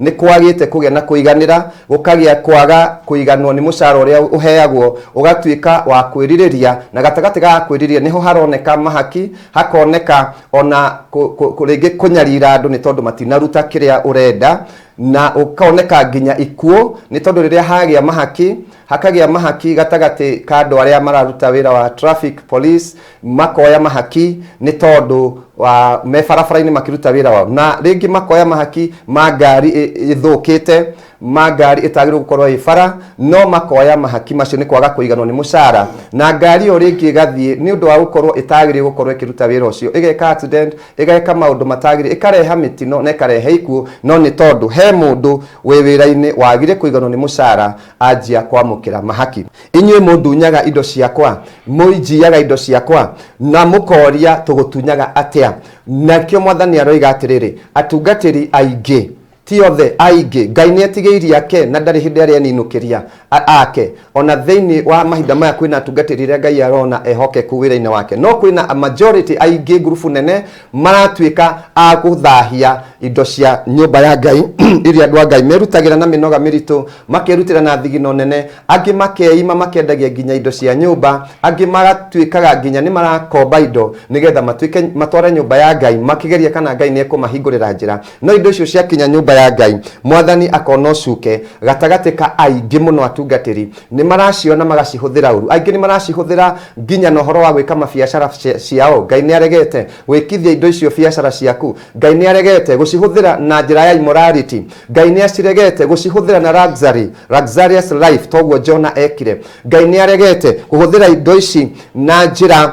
Nĩ kwagĩte kũgĩa na kũiganĩra, gũkagĩa kwaga kũiganwo nĩ mũcara ũrĩa ũheagwo, ũgatuĩka wa kwĩrirĩria, na gatagatĩ ga kwĩrirĩria nĩho haroneka mahaki, hakoneka ona rĩngĩ kũnyarira andũ nĩ tondũ matinaruta kĩrĩa ũrenda, na ũkoneka nginya ikuũ nĩ tondũ rĩrĩa hagĩa mahaki, hakagĩa mahaki gatagatĩ ka andũ arĩa mararuta wĩra wa traffic police, makoya mahaki nĩ tondũ wa me barabara-inĩ makĩruta wĩra wao, na rĩngĩ makoya mahaki ma ngari ĩthũkĩte, ma ngari ĩtagĩrĩirwo gũkorwo ĩ bara, no makoya mahaki macio nĩ kwaga kũiganwo nĩ mũcara, na ngari ĩyo rĩngĩ ĩgathiĩ nĩ ũndũ wa gũkorwo ĩtagĩrĩirwo gũkorwo ĩkĩruta wĩra ũcio, ĩgeka accident, ĩgeka maũndũ matagĩrĩire, ĩkareha mĩtino na ĩkarehe ikuũ, no nĩ tondũ he mũndũ wĩ wĩra-inĩ wagire kũiganwo nĩ mũcara anjia kwamũkĩra mahaki. Inyuĩ mũndunyaga indo ciakwa, mũinjiyaga indo ciakwa, na mũkoria tũgũtunyaga atĩa? Nakĩo Mwathani aroiga atĩrĩrĩ, atungatĩri aingĩ, ti othe, aingĩ, Ngai nĩ etigĩirie ake na ndarĩ hĩndĩ arĩ eninũkĩria ake. Ona thĩinĩ wa mahinda maya kwĩna atungatĩri arĩa Ngai arona ehokeku wĩra-inĩ wake, no kwĩna majority aingĩ, ngurubu nene maratuĩka a gũthahia indo cia nyũmba ya Ngai iria andũ a Ngai merutagĩra na mĩnoga mĩritũ, makerutĩra na thigino nene, angĩ makeima makendagia nginya indo cia nyũmba, angĩ magatuĩkaga nginya nĩ marakomba indo nĩgetha matuĩke matware nyũmba ya Ngai makĩgeria kana Ngai nĩ ekũmahingũrĩra njĩra. No indo icio ciakinya nyũmba ya Ngai, Mwathani akona ũcuke gatagatĩ ka aingĩ mũno atungatĩri nĩ maraciona magacihũthĩra ũru. Aingĩ nĩ maracihũthĩra nginya na ũhoro wa gwĩka mabiacara ciao. Ngai nĩ aregete gwĩkithia indo icio biacara ciaku. Ngai nĩ aregete gũcihũthĩra na njĩra ya immorality. Ngai nĩ aciregete gũcihũthĩra na luxury, luxurious life toguo Jona ekire. Ngai nĩ aregete kũhũthĩra indo ici na njĩra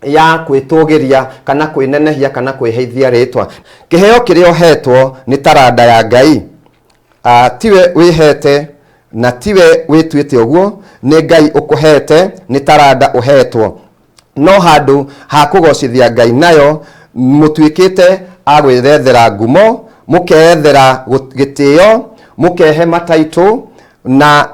ya kwĩtũgĩria kana kwĩnenehia kana kwĩheithia rĩtwa. Kĩheo kĩrĩa ũhetwo nĩ taranda ya Ngai. Tiwe wĩhete na tiwe wĩtuĩte ũguo, nĩ Ngai ũkũhete, nĩ taranda ũhetwo. No handũ ha kũgocithia Ngai nayo, mũtuĩkĩte a gwĩthethera ngumo, mũkeyethera gĩtĩo, mũkehe mataitũ, na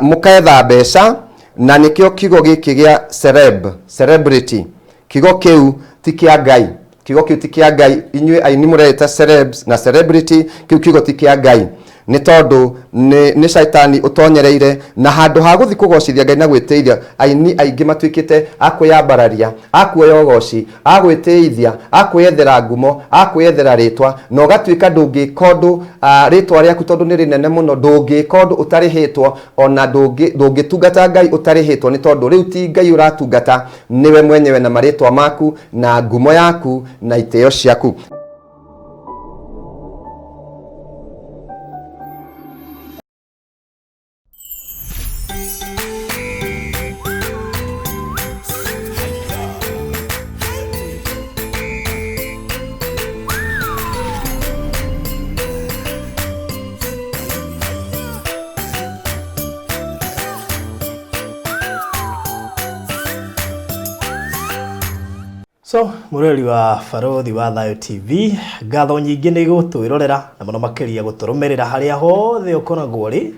mũketha mbeca, na nĩkĩo kiugo gĩkĩ gĩa celeb, celebrity, kiugo kĩu ti kĩa Ngai. Kiugo kĩu ti kĩa Ngai. Inyuĩ aini mũreĩta celebs na celebrity, kĩu kiugo ti kĩa Ngai. Nĩ tondũ nĩ caitani ũtonyereire, na handũ ha gũthiĩ kũgocithia Ngai na gwĩtĩithia, aini aingĩ matuĩkĩte a kwĩyambararia, a kuoya ũgoci, a gwĩtĩithia, a kwĩyethera ngumo, a kwĩyethera rĩtwa, na ũgatuĩka ndũngĩka ũndũ, rĩtwa rĩaku tondũ nĩ rĩnene mũno, ndũngĩka ũndũ ũtarĩhĩtwo, ona ndũngĩtungata Ngai ũtarĩhĩtwo, nĩ tondũ rĩu ti Ngai ũratungata, nĩwe mwenyewe na marĩtwa maku, na ngumo yaku, na itĩo ciaku. So, mũroreri wa Barũthi wa Thayũ TV, ngatho nyingĩ nĩ gũtwĩrorera na mũno makĩria gũtũrũmĩrĩra harĩa hothe ũkoragwo ũrĩ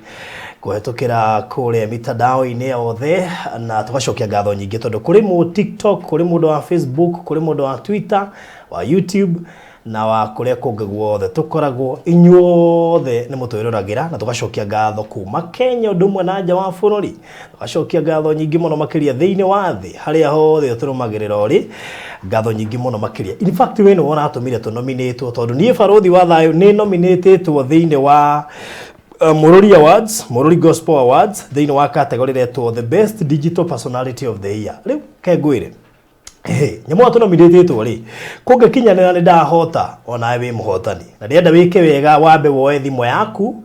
kũhetũkĩra kũrĩa mitandao-inĩ yothe, na tũgacokia ngatho nyingĩ tondũ kũrĩ mũ TikTok, kũrĩ mũndũ wa Facebook, kũrĩ mũndũ wa Twitter, wa YouTube na wa kũrĩa kũngĩ guothe tũkoragwo, inyuothe nĩ mũtwĩroragĩra na tũgacokia ngatho kuma Kenya ũndũ ũmwe na nja wa bũrũri. Tũgacokia ngatho nyingĩ mũno makĩria thĩinĩ wa thĩ harĩa hothe ũtũrũmagĩrĩra ũrĩ, ngatho nyingĩ mũno makĩria. In fact we nĩwe ũratũmire tũnominĩtwo tondũ niĩ Barũthi wa Thayũ nĩ nominĩtĩtwo thĩinĩ wa Mũrũri Awards, Mũrũri Gospel Awards thĩinĩ wa category ĩretwo the best digital personality of the year. Rĩu ke ngwĩre, Hey, nyamũ ĩyo tũnominĩtĩtwo rĩ, kũngĩkinyanĩra nĩ ndahota, onawe wĩ mũhotani. Na ndĩrenda wĩke wega wambe woe thimũ yaku,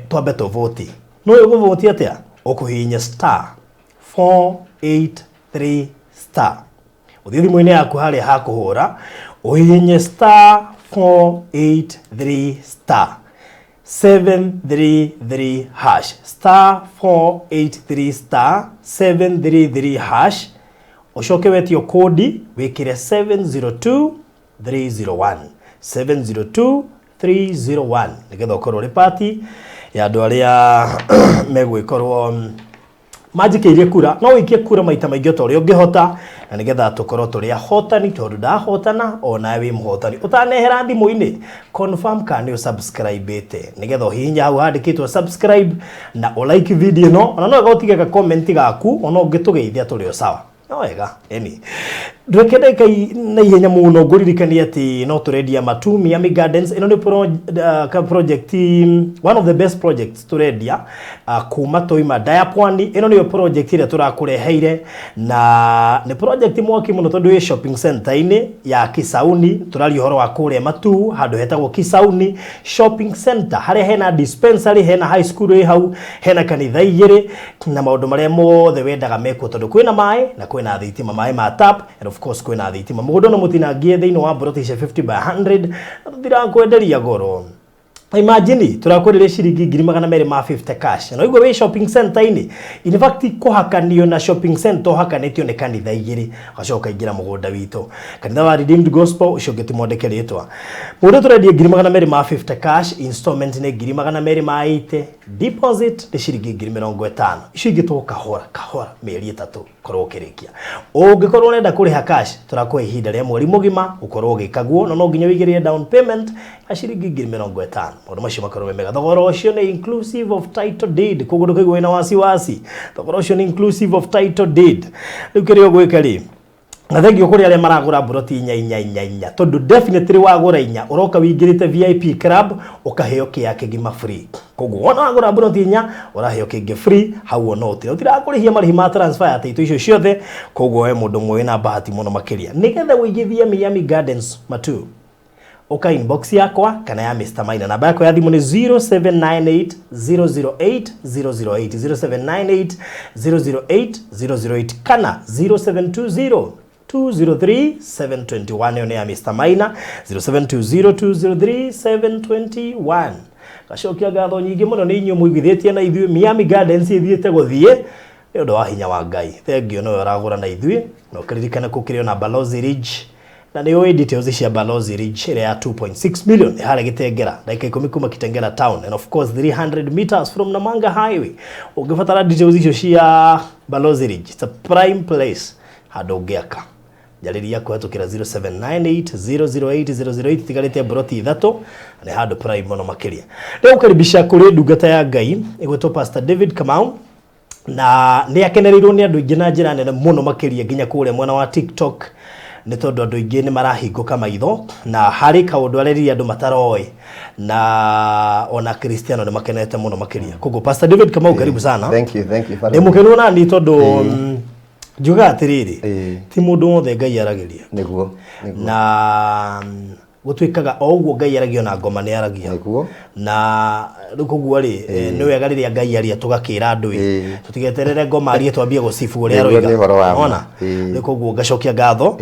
twambe tũvũti. Nũĩ ũgũvũti atĩa? Ũkũhihinya star 483 star. Ũthiĩ thimũ-inĩ yaku harĩa ha kũhũra, ũhihinye star 483 star 733 hash. Star 483 star 733 hash. Ũcoke wetio kũndi wĩkĩre 702301. 702301 nĩgetha ũkorwo ũrĩ part ya andũ arĩa megũgĩkorwo Manjikĩirie kura, no ũikie kura maita maingĩ o ta ũrĩa ũngĩhota, na nĩgetha tũkorwo tũrĩ ahotani, tondũ ndahotana o nawe wĩ mũhotani. Ũtanehera thimũ-inĩ, confirm kana nĩ ũsubscribe-ĩte, nĩgetha ũhihinye hau handĩkĩtwo subscribe na ũ like video ĩno, ona no wega ũtige ga comment gaku, ona ũngĩtũgeithia tũrĩ o sawa. No wega, ĩni. Ndweke ndagĩka na ihenya mũno ngũririkanie atĩ no tũrendia Matu Miami Gardens. Ĩno nĩ project, one of the best projects tũrendia kuma twauma Daya Pwani. Ĩno nĩyo project ĩrĩa tũrakũreheire, na nĩ project mwaki mũno tondũ ĩ shopping center-inĩ ya Kisauni. Tũraria ũhoro wa kũrĩa Matu, handũ hetagwo Kisauni Shopping Center, harĩa hena dispensary, hena high school ĩ hau, hena kanitha igĩrĩ, na maũndũ marĩa mothe wendaga mekuo, tondũ kwĩna maĩ na kwĩna thitima, maĩ ma tap, and of course kwĩna thitima. Mũgũnda ũno mũtinangie thĩinĩ wa mburoti cia 50 by 100, na tũtirakwenderia goro. Imagine, turakwenderia ciringi 250,000 cash, na ũigua wĩ shopping center-inĩ. In fact, kũhakanio na shopping center ũhakanĩtio nĩ kanitha igĩrĩ, ũgacoka ũkaingĩra mũgũnda witũ, kanitha wa Redeemed Gospel, ũcio ũngĩ ti mwandĩke rĩtwa. Mũgũnda tũrendia 250,000 cash, installment nĩ 280,000, deposit nĩ ciringi 50,000, icio ingĩ to kahora kahora mĩeri 3 korwo ũkĩrĩkia. Ũngĩkorwo ũrenda kũrĩha cash, tũrakũhe ihinda rĩa mweri mũgima ũkorwo ũgĩka guo, no no nginya ũigĩrĩre down payment ya ciringi 50,000. Maũndũ macio makorwo me mega. Thogora ũcio nĩ inclusive of title deed, koguo ndũkaigua wĩna wasiwasi. Thogora ũcio nĩ inclusive of title deed. Rĩu kĩrĩa ũgwĩka rĩ, na thengio kũrĩ arĩa maragũra mburoti inya inya inya inya, tondũ definitely wagũra inya ũroka wĩingĩrĩte VIP club, ũkaheo kĩa kĩgima free. Koguo wona wagũra mburoti inya, ũraheo kĩngĩ free hau, ona ũtira ũtirakũrĩhia marĩhi ma transfer ya title icio ciothe. Koguo we mũndũ ũmwe wĩna bahati mũno makĩria. Nĩgetha ũigithie Miami Gardens Matu, ũka inbox yakwa kana ya Mr. Maina. Namba yakwa ya thimũ nĩ 0798 008 008, 0798 008 008, kana 0720 203 721. Ĩyo nĩ ya Mr. Maina, 0720 203 721. Gacokia ngatho nyingĩ mũno nĩ inyuĩ mũiguithĩtie na ithuĩ Miami Gardens ĩthiĩte gũthiĩ nĩ ũndũ wa hinya wa Ngai. Thengio nĩwe ũragũra na ithuĩ, na ũkĩririkane kũkĩrĩ ona Balozi Ridge, na nĩ ũĩ details cia Balozi Ridge ĩrĩa ya 2.6 million ĩ harĩa Gĩtengera, ndagĩka 10 kuma Kitengela town, and of course 300 meters from Namanga Highway. Ũngĩbatara details icio cia Balozi Ridge, it's a prime place, handũ ũngĩaka, njarĩria kũhetũkĩra 0798 008 008. Tigarĩte mburoti ithatũ na nĩ handũ prime mũno makĩria. Rĩu ũkaribisha kũrĩ ndungata ya Ngai ĩgwĩtwo Pastor David Kamau, na nĩ akenereirwo nĩ andũ aingĩ na njĩra nene mũno makĩria, nginya kũrĩa mwena wa TikTok, nĩ tondũ andũ aingĩ nĩ marahingũka maitho na harĩ kaũndũ areririe andũ mataroĩ, na ona Kristiano nĩ makenete mũno makĩria. Koguo Pastor David Kamau, karibu sana. Thank you, thank you. Ndĩ mũkenu ona ni tondũ njugaga atĩrĩrĩ, ti mũndũ wothe Ngai aragĩria. Nĩguo, nĩguo. Na gũtuĩkaga o ũguo Ngai aragia, ona ngoma nĩ aragia. Na rĩu koguo rĩ, nĩ wega rĩrĩa Ngai aria tũgakĩra andũ ĩ, tũtigeterere ngoma arie twambie gũcibu ũrĩa aroiga. Nĩ ũhoro wa ma. Ona rĩu koguo ngacokia ngatho.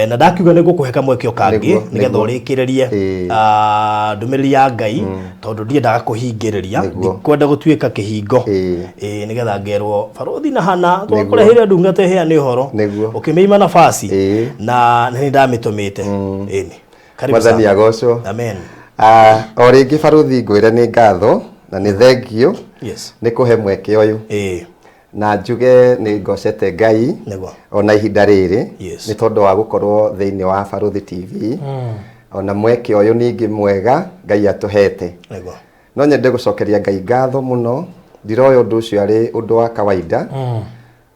Na ndakiuga nĩ ngũkũhe kamweke o kangĩ nĩgetha ũrĩkĩrĩrie ndũmĩrĩri ya Ngai, tondũ ndiendaga kũhingĩrĩria, ndikwenda gũtuĩka kĩhingo. Ĩĩ, nĩgetha ngerwo barothi na hana twakũreheire ndungata ĩheane ũhoro ũkĩmĩima nafasi, na nĩ ndamĩtũmĩte. Ĩni, karibu Mwathani sana. agocwo. Amen. O rĩngĩ baruthi, ngwĩre nĩ ngatho na nĩ thengio nĩ kũhe mweke ũyũ, na njuge nĩ ngocete Ngai ona ihinda rĩrĩ nĩ tondũ wa gũkorwo thĩinĩ wa Baruthi TV, ona mweke ũyũ ningĩ mwega Ngai atũhete. No nyende gũcokeria Ngai ngatho mũno. Ndiroya ũndũ ũcio arĩ ũndũ wa kawaida.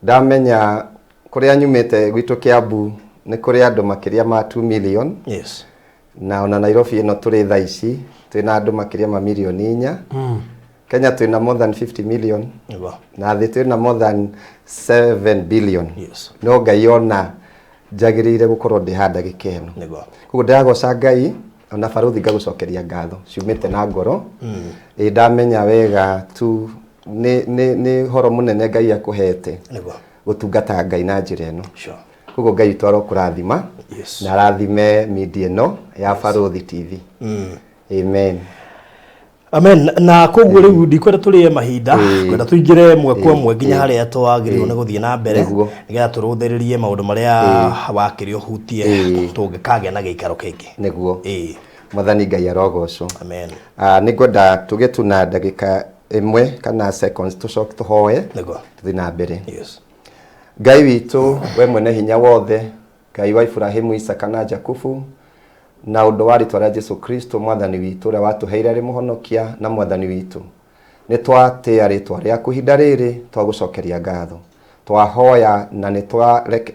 Ndamenya kũrĩa nyumĩte, gwitũ Kiambu, nĩ kũrĩ andũ makĩria ma 2 million, na ona Nairobi ĩno tũrĩ thaa ici twĩna andũ makĩria ma mirioni 4. Kenya twĩna more than 50 million, na thĩ twĩna more than 7 billion. No Ngai ona njagĩrĩire gũkorwo ndĩ haha ndagĩka ĩno. Koguo ndĩragoca Ngai, ona baruthi ngagũcokeria ngatho ciumĩte na ngoro. Ĩ ndamenya wega tu nĩ ũhoro mũnene Ngai akũhete gũtungata Ngai na njĩra ĩno. Koguo Ngai witũ arokũrathima na arathime media ĩno ya Baruthi TV. Amen. Amen. Na koguo rĩu ndikwenda tũrĩe mahinda, kwenda tũingĩre ĩmwe kwa ĩmwe nginya harĩa twagĩrĩirwo nĩ gũthiĩ na mbere, nĩgetha tũrũthĩrĩrie maũndũ marĩa wakĩrĩ ũhutie, tũngĩkagĩa na gĩikaro kĩngĩ. Nĩguo. Mwathani Ngai arogocwo. Amen. Nĩ ngwenda tũgĩe tu na ndagĩka Ĩmwe kana seconds tũcoke tũhoe. Nĩguo. Tũthiĩ na mbere. Yes. Ngai witũ, we mwene hinya wothe, Ngai wa Iburahimu, Isaka na Jakubu, na ũndũ wa rĩtwa rĩa Jesu Kristo mwathani witũ, ũrĩa watũheire arĩ mũhonokia na mwathani witũ, nĩ twatĩĩa rĩtwa rĩaku ihinda rĩrĩ, twagũcokeria ngatho. Twahoya na nĩ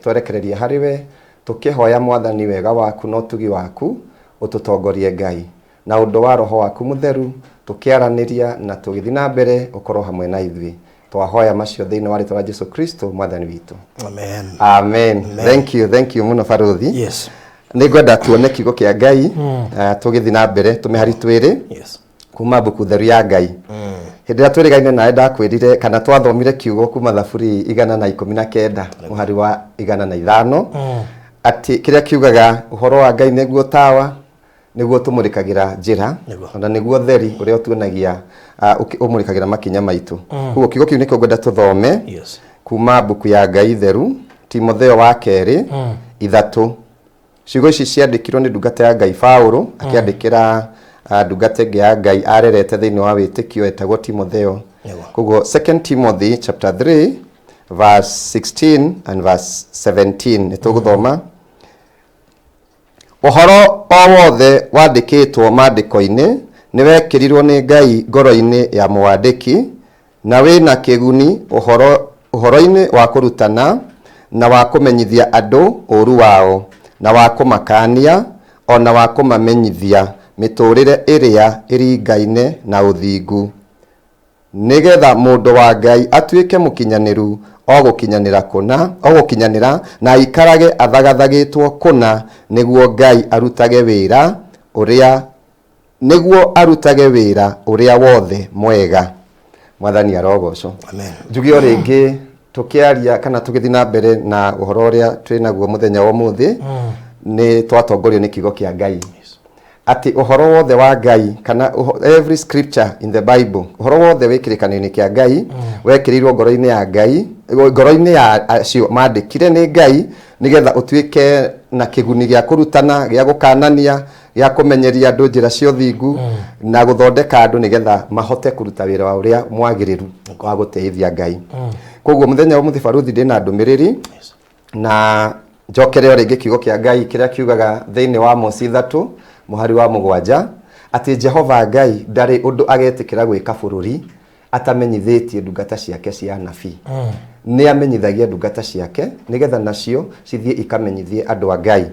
twerekereria harĩ we, tũkĩhoya mwathani wega waku na ũtugi waku ũtũtongorie Ngai. Na ũndũ wa Roho waku Mũtheru, tũkĩaranĩria na tũgĩthiĩ na mbere, ũkorwo hamwe na ithuĩ. Twahoya macio thĩinĩ wa rĩtwa rĩa Jesu Kristo mwathani witũ. Amen. Amen. Thank you, thank you mũno baruthi. Yes. Nĩ ngwenda tuone kiugo kĩa Ngai, tũgĩthiĩ na mbere tũmĩhari twĩrĩ kuma mbuku theru ya Ngai. Hĩndĩ ĩrĩa twĩrĩgaine nawe ndakwĩrire kana twathomire kiugo kuma Thaburi 119 mũhari wa 105, atĩ kĩrĩa kiugaga ũhoro wa Ngai nĩguo tawa, nĩguo tũmũrĩkagĩra njĩra, ona nĩguo theri ũrĩa ũtuonagia, ũmũrĩkagĩra makinya maitũ. Koguo kiugo kĩu nĩkĩo ngwenda tũthome kuma mbuku ya Ngai theru, Timotheo wa kerĩ 3. Ciugo ici ciandĩkirwo nĩ ndungata ya Ngai Paũlũ, akĩandĩkĩra ndungata ĩngĩ ya Ngai arerete thĩinĩ wa wĩtĩkio etagwo Timotheo. Koguo 2 Timothy chapter 3 verse 16 and verse 17 nĩ tũgũthoma. Ũhoro o wothe wandĩkĩtwo Maandĩko-inĩ nĩwekĩrirwo nĩ Ngai ngoro-inĩ ya mũwandĩki, na wĩ na kĩguni ũhoro-inĩ wa kũrutana, na wa kũmenyithia andũ ũũru wao, na wa kũmakaania, o na wa kũmamenyithia mĩtũũrĩre ĩrĩa ĩringaine na ũthingu. Nĩ getha mũndũ wa Ngai atuĩke mũkinyanĩru o gũkinyanĩra kũna, o gũkinyanĩra, na aikarage athagathagĩtwo kũna, nĩguo Ngai arutage wĩra ũrĩa, nĩguo arutage wĩra ũrĩa wothe mwega. Mwathani arogocwo. Amen. Njuge o rĩngĩ tũkĩaria kana tũgĩthiĩ na mbere na ũhoro ũrĩa twĩ naguo mũthenya wa ũmũthĩ, nĩ twatongorio nĩ kiugo kĩa Ngai. Atĩ ũhoro wothe wa Ngai kana every scripture in the Bible, ũhoro wothe wĩ kĩrĩkanĩro-inĩ kĩa Ngai wekĩrirwo ngoro-inĩ ya Ngai, ngoro-inĩ ya acio mandĩkire nĩ Ngai, nĩgetha ũtuĩke na kĩguni gĩa kũrutana, gĩa gũkanania, gĩa kũmenyeria andũ njĩra cia ũthingu, na gũthondeka andũ nĩgetha mahote kũruta wĩra wa ũrĩa mwagĩrĩru wa gũtĩithia Ngai. Koguo mũthenya wa ũmũthĩ baruthi ndĩna ndũmĩrĩri, na njokere o rĩngĩ kiugo kĩa Ngai kĩrĩa kiugaga thĩinĩ wa Amosi 3 mũhari wa 7 atĩ Jehova Ngai ndarĩ ũndũ agetĩkĩra gwĩka bũrũri atamenyithĩtie ndungata ciake cia anabii. Nĩ amenyithagia ndungata ciake nĩgetha nacio cithiĩ ikamenyithie andũ a Ngai.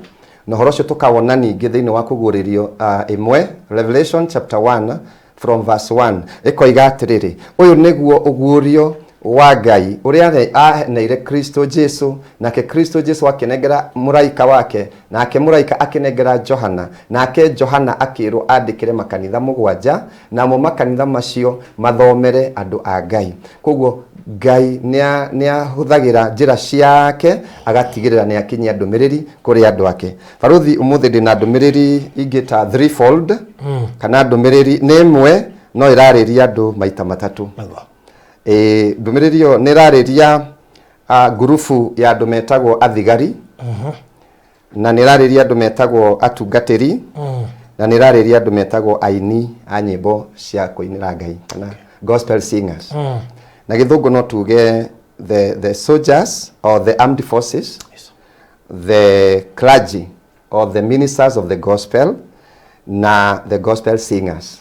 Na ũhoro ũcio tũkawona ningĩ thĩinĩ wa kũguũrĩrio 1, Revelation chapter 1 from verse 1, ĩkoiga atĩrĩrĩ, ũyũ nĩguo ũguũrio wa Ngai ũrĩa aheneire Kristo Jesu, nake Kristo Jesu akĩnengera mũraika wake, nake mũraika akĩnengera Johana, nake Johana akĩrwo andĩkĩre makanitha 7, namo makanitha macio mathomere andũ a Ngai. Koguo Ngai nĩ ahũthagĩra njĩra ciake agatigĩrĩra nĩ akinyia ndũmĩrĩri kũrĩ andũ ake. Baruthi, ũmũthĩ ndĩna ndũmĩrĩri ingĩ ta threefold, kana ndũmĩrĩri nĩ ĩmwe no ĩrarĩria andũ maita matatũ. Ĩĩ, ndũmĩrĩri ĩyo nĩ ĩrarĩria ngurubu ya andũ metagwo athigari, na nĩ ĩrarĩria andũ metagwo atungatĩri, na nĩ ĩrarĩria andũ metagwo aini a nyĩmbo cia kũinĩra Ngai kana gospel singers. Na gĩthũngũ no tuge the soldiers or the armed forces, the clergy or the ministers of the gospel, na the gospel singers.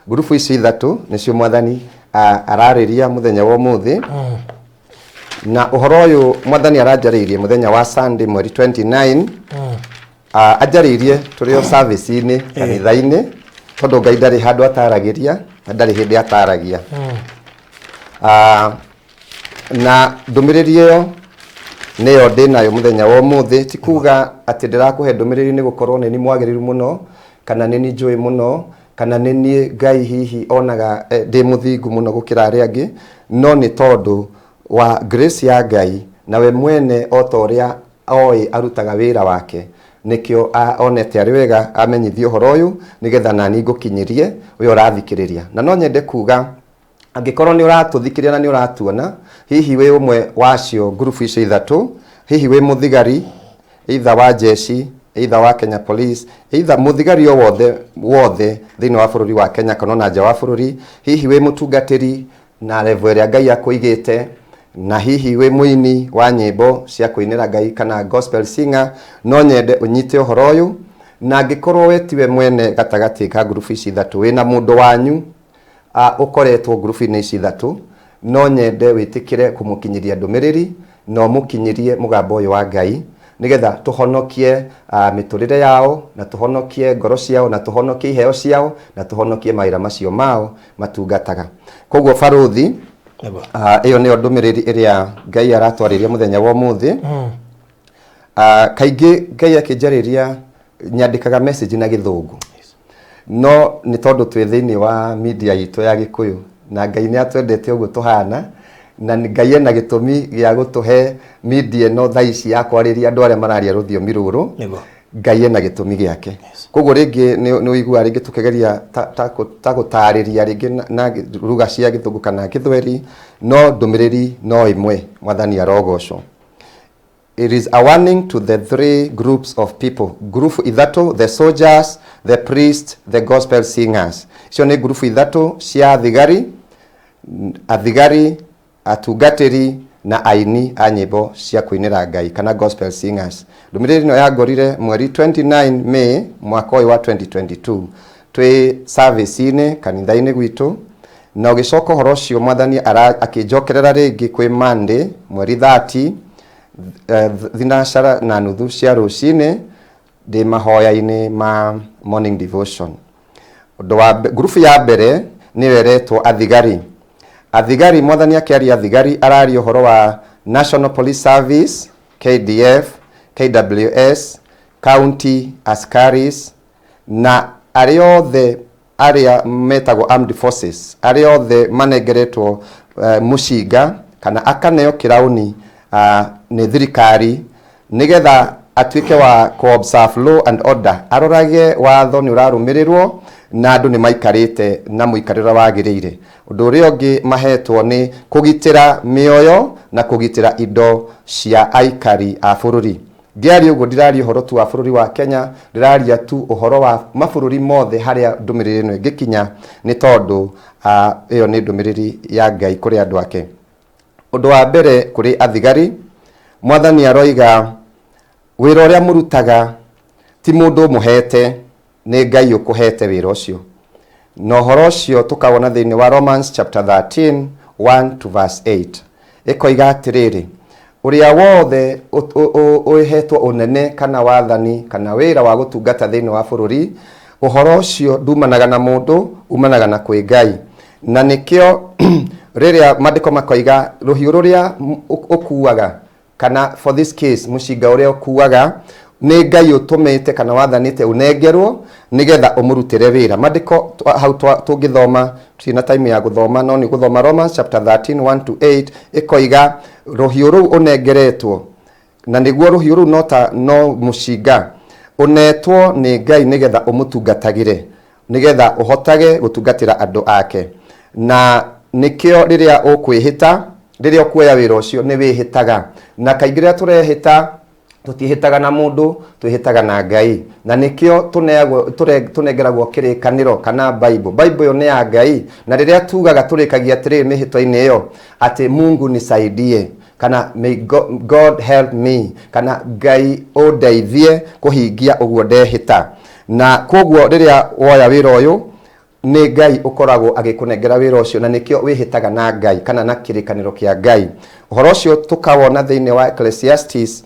Ngurubu ici ithatũ nĩcio mwathani ararĩria mũthenya wa ũmũthĩ. Na ũhoro ũyũ mwathani aranjarĩirie mũthenya wa Sunday mweri 29, anjarĩirie tũrĩ o service-inĩ kanitha-inĩ, tondũ Ngai ndarĩ handũ ataragĩria na ndarĩ hĩndĩ ataragia. Na ndũmĩrĩri ĩyo nĩyo ndĩnayo mũthenya wa ũmũthĩ. Ti kuga atĩ ndĩrakũhe ndũmĩrĩri nĩ gũkorwo nĩ niĩ mwagĩrĩru mũno, kana nĩ niĩ njũĩ mũno, kana nĩ niĩ Ngai hihi onaga ndĩ mũthingu mũno gũkĩra arĩa angĩ, no nĩ tondũ wa grace ya Ngai, na we mwene o ta ũrĩa oĩ arutaga wĩra wake, nĩkĩo onete arĩ wega amenyithie ũhoro ũyũ nĩgetha nani ngũkinyĩrie we ũrathikĩrĩria. Na no nyende kuga angĩkorwo nĩ ũratũthikĩrĩria na nĩ ũratuona, hihi wĩ ũmwe wacio ngurubu icio ithatũ, hihi wĩ mũthigari either wa jeshi either wa Kenya Police, either mũthigari o wothe wothe thĩinĩ wa bũrũri wa Kenya kana ona nja wa bũrũri, hihi wĩ mũtungatĩri na level ĩrĩa Ngai akũigĩte, na hihi wĩ mũini wa nyĩmbo cia kũinĩra Ngai kana gospel singer, no nyende ũnyite ũhoro ũyũ. Na angĩkorwo we tiwe mwene gatagatĩ ka ngurubu ici ithatũ, wĩna mũndũ wanyu ũkoretwo ngurubu-inĩ ici ithatũ, no nyende wĩtĩkĩre kũmũkinyĩria ndũmĩrĩri na ũmũkinyĩrie mũgambo ũyũ wa Ngai, nĩgetha tũhonokie mĩtũrĩre yao, na tũhonokie ngoro ciao, na tũhonokie iheo ciao, na tũhonokie mawĩra macio mao matungataga. Koguo barũthi, ĩyo nĩyo ndũmĩrĩri ĩrĩa Ngai aratwarĩria mũthenya wa ũmũthĩ. Kaingĩ Ngai akĩnjarĩria nyandĩkaga message na Gĩthũngũ, no nĩ tondũ twĩ thĩinĩ wa media itũ ya Gĩkũyũ na Ngai nĩ atwendete ũguo tũhana, na Ngai ena gĩtũmi gĩa gũtũhe media ĩno thaa ici ya kwarĩria andũ arĩa mararia rũthiomi rũrũ. Ngai ena gĩtũmi gĩake. Koguo rĩngĩ nĩ ũiguaga rĩngĩ tũkĩgeria ta gũtarĩria rĩngĩ na ruga cia Gĩthũngũ kana Gĩthweri, no ndũmĩrĩri no ĩmwe, Mwathani arogocwo. It is a warning to the three groups of people. Group ithatũ, the soldiers, the priests, the gospel singers. Icio nĩ group ithatũ cia thigari, athigari, atungatĩri na aini a nyĩmbo cia kũinĩra Ngai kana gospel singers. Ndũmĩrĩri ĩno yangorire mweri 29 May mwaka ũyũ wa 2022, twĩ service-inĩ kanitha-inĩ gwitũ, na ũgĩcoka ũhoro ũcio Mwathani akĩnjokerera rĩngĩ kwĩ Monday mweri 30, 3:30 cia rũcinĩ, ndĩ mahoya-inĩ ma morning devotion. Ũndũ wa ngurubu ya mbere nĩyo ĩretwo athigari. Athigari, Mwathani akĩaria athigari araria ũhoro wa National Police Service, KDF, KWS, county askaris, na arĩa othe arĩa metagwo armed forces, arĩa othe manengeretwo mũcinga kana akaneo kĩraũni nĩ thirikari nĩgetha atuĩke wa ku-observe law and order, arorage watho nĩ ũrarũmĩrĩrwo na andũ nĩ maikarĩte na mũikarĩre wagĩrĩire. Ũndũ ũrĩa ũngĩ mahetwo nĩ kũgitĩra mĩoyo na kũgitĩra indo cia aikari a bũrũri. Ngĩaria ũguo ndiraria ũhoro tu wa bũrũri wa Kenya, ndĩraria tu ũhoro wa mabũrũri mothe harĩa ndũmĩrĩri ĩno ĩngĩkinya, nĩ tondũ ĩyo nĩ ndũmĩrĩri ya Ngai kũrĩ andũ ake. Ũndũ wa mbere kũrĩ athigari, Mwathani aroiga wĩra ũrĩa mũrutaga ti mũndũ ũmũhete, nĩ Ngai ũkũhete wĩra ũcio. Na ũhoro ũcio tũkawona thĩinĩ wa Romans chapter 13 1 to verse 8. Ĩkoiga atĩrĩrĩ, ũrĩa wothe ũhetwo ũnene kana wathani kana wĩra wa gũtungata thĩinĩ wa bũrũri, ũhoro ũcio ndumanaga na mũndũ, umanaga na kwĩ Ngai. Na nĩkĩo rĩrĩa maandĩko makoiga rũhiũ rũrĩa ũkuaga, kana for this case mũcinga ũrĩa ũkuaga, nĩ Ngai ũtũmĩte kana wathanĩte ũnengerwo nĩgetha ũmũrutĩre wĩra. Maandĩko hau tũngĩthoma, tutirĩ na time ya gũthoma, no nĩ gũthoma Romans chapter 13 1 to 8, ĩkoiga rũhiũ rũu ũnengeretwo, na nĩguo rũhiũ rũu no ta no mũcinga, ũnetwo nĩ Ngai nĩgetha ũmũtungatagĩre, nĩgetha ũhotage gũtungatĩra andũ ake. Na nĩkĩo rĩrĩa ũkwĩhĩta, rĩrĩa ũkuoya wĩra ũcio nĩ wĩhĩtaga. Na kaingĩ rĩrĩa tũrehĩta, tũtiĩhĩtaga na mũndũ, twĩhĩtaga na Ngai. Na nĩkĩo tũnengeragwo kĩrĩkanĩro kana Bible. Bible ĩyo nĩ ya Ngai. Na rĩrĩa tugaga tũrĩkagia atĩrĩrĩ mĩhĩtwa-inĩ ĩyo, atĩ Mungu nisaidie, kana may God help me, kana Ngai ũndeithie kũhingia ũguo ndehĩta. Na koguo rĩrĩa woya wĩra ũyũ, nĩ Ngai ũkoragwo agĩkũnengera wĩra ũcio, na nĩkĩo wĩhĩtaga na Ngai kana na kĩrĩkanĩro kĩa Ngai. Ũhoro ũcio tũkawona thĩinĩ wa Ecclesiastes,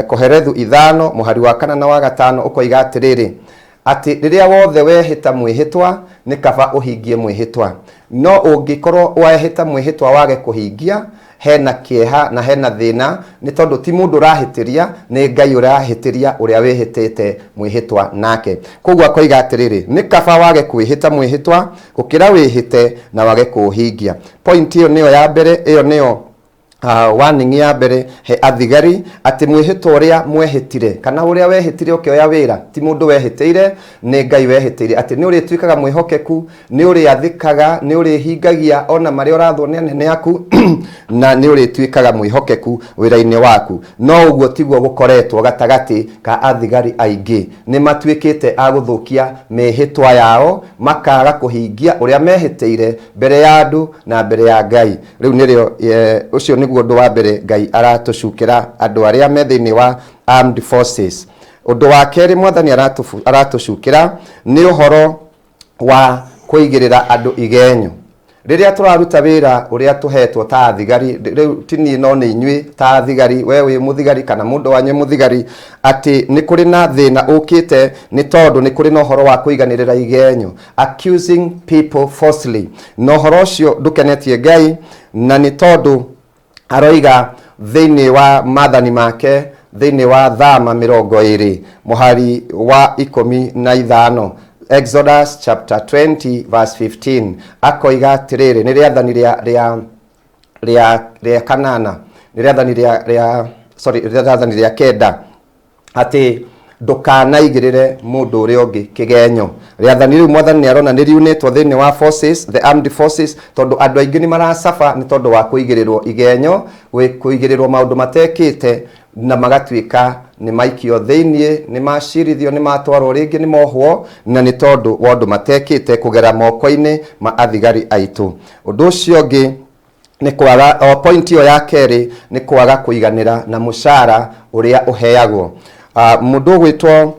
Koherethu 5 mũhari wa 4 na wa 5, ũkoiga atĩrĩrĩ, atĩ rĩrĩa wothe wehĩta mwĩhĩtwa, nĩ kaba ũhingie mwĩhĩtwa. No ũngĩkorwo wehĩta mwĩhĩtwa wage kũhingia, hena kĩeha na hena thĩna, nĩ tondũ ti mũndũ ũrahĩtĩria, nĩ Ngai ũrahĩtĩria ũrĩa wĩhĩtĩte mwĩhĩtwa nake. Koguo akoiga atĩrĩrĩ, nĩ kaba wage kwĩhĩta mwĩhĩtwa gũkĩra wĩhĩte na wage kũũhingia. Point ĩyo nĩyo ya mbere, ĩyo nĩyo Warning ya mbere he athigari atĩ mwĩhĩtwa ũrĩa mwehĩtire kana ũrĩa wehĩtire ũkĩoya wĩra ti mũndũ wehĩtĩire, nĩ Ngai wehĩtĩire, atĩ nĩ ũrĩtuĩkaga mwĩhokeku, nĩ ũrĩathĩkaga, nĩ ũrĩhingagia ona marĩa ũrathwo nĩ anene aku na nĩ ũrĩtuĩkaga mwĩhokeku wĩra-inĩ waku. No ũguo tiguo gũkoretwo gatagatĩ ka athigari aingĩ. Nĩ matuĩkĩte a gũthũkia mĩhĩtwa yao, makaga kũhingia ũrĩa mehĩtĩire mbere ya andũ na mbere ya Ngai. Rĩu nĩrĩo, ũcio nĩguo ũndũ wa mbere Ngai aratũcukĩra andũ arĩa me thĩinĩ wa armed forces. Ũndũ wa kerĩ Mwathani aratũcukĩra nĩ ũhoro wa kũigĩrĩra andũ igenyo. Rĩrĩa tũraruta wĩra ũrĩa tũhetwo ta athigari, rĩu ti niĩ no nĩ inyuĩ ta athigari, we wĩ mũthigari kana mũndũ wanyu mũthigari, atĩ nĩ kũrĩ na thĩna ũkĩte nĩ tondũ nĩ kũrĩ na ũhoro wa kũiganĩrĩra igenyo, accusing people falsely. Na ũhoro ũcio ndũkenetie Ngai, na nĩ tondũ aroiga thĩinĩ wa maathani make thĩinĩ wa Thama 20 mũhari wa 15, Exodus chapter 20 verse 15, akoiga atĩrĩrĩ, nĩ rĩathani rĩa kanana, nĩ rĩathani rĩa, sorry, rĩathani rĩa kenda, atĩ ndũkanaigĩrĩre mũndũ ũrĩa ũngĩ kĩgenyo. Rĩathani rĩu Mwathani nĩ arona nĩ riunĩtwo thĩinĩ wa forces, the armed forces, tondũ andũ aingĩ nĩ maracaba nĩ tondũ wa kũigĩrĩrwo igenyo, kũigĩrĩrwo maũndũ matekĩte, na magatuĩka nĩ maikio thĩinĩ, nĩ macirithio, nĩ matwarwo rĩngĩ, nĩ mohwo, na nĩ tondũ wa ũndũ matekĩte kũgera moko-inĩ ma athigari aitũ. Ũndũ ũcio ũngĩ nĩ kwaga, o point ĩyo ya kerĩ, nĩ kwaga kũiganĩra na mũcara ũrĩa ũheagwo. Mũndũ ũgwĩtwo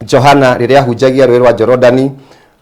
Johana rĩrĩa ahunjagia rũĩ rwa Jorodani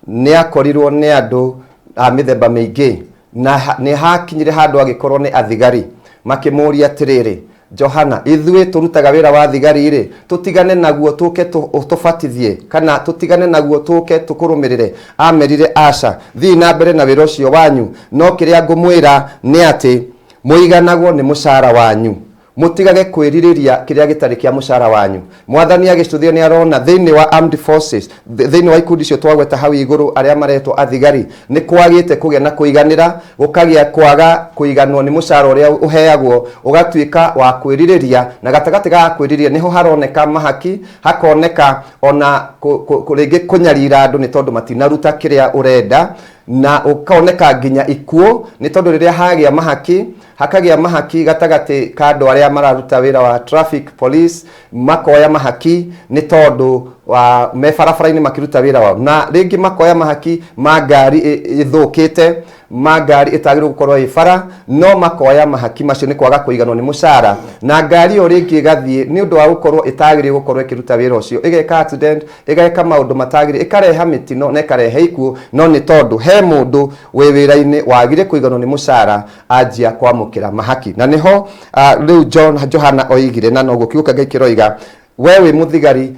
nĩ akorirwo nĩ andũ a mĩthemba mĩingĩ, na nĩ hakinyire handũ agĩkorwo nĩ athigari makĩmũria atĩrĩrĩ, Johana, ithuĩ tũrutaga wĩra wa thigari rĩ, tũtigane naguo tũke tũbatithie, kana tũtigane naguo tũke tũkũrũmĩrĩre? Amerire, aca, thiĩ na mbere na wĩra ũcio wanyu, no kĩrĩa ngũmwĩra nĩ atĩ mũiganagwo nĩ mũcara wanyu, mũtigage kwĩrirĩria kĩrĩa gĩtarĩ kĩa mũcara wanyu. Mwathani agĩcũthia nĩ arona thĩinĩ wa armed forces, thĩinĩ wa ikundi icio twagweta hau igũrũ, arĩa maretwo athigari, nĩ kwagĩte kũgĩa na kũiganĩra, gũkagĩa kwaga kũiganwo nĩ mũcara ũrĩa ũheagwo, ũgatuĩka wa kwĩrirĩria, na gatagatĩ ga kwĩrirĩria nĩho haroneka mahaki, hakoneka ona rĩngĩ kũnyarira andũ nĩ tondũ matinaruta kĩrĩa ũrenda, na ũkoneka nginya ikuũ nĩ tondũ rĩrĩa hagĩa mahaki, hakagĩa mahaki gatagatĩ ka andũ arĩa mararuta wĩra wa traffic police, makoya mahaki nĩ tondũ wa me barabara-inĩ makĩruta wĩra wao, na rĩngĩ makoya mahaki ma ngari ĩthũkĩte, ma ngari ĩtagĩrĩirwo gũkorwo ĩ bara, no makoya mahaki macio nĩ kwaga kũiganwo nĩ mũcara, na ngari ĩyo rĩngĩ ĩgathiĩ nĩ ũndũ wa gũkorwo ĩtagĩrĩirwo gũkorwo ĩkĩruta wĩra ũcio, ĩgeka accident, ĩgeka maũndũ matagĩrĩire, ĩkareha mĩtino na ĩkarehe ikuũ, no nĩ tondũ he mũndũ wĩ wĩra-inĩ wagire kũiganwo nĩ mũcara, anjia kwamũkĩra mahaki. Na nĩho rĩu Johana oigire, na noguo kiugo kĩa Ngai kĩroiga, we wĩ mũthigari,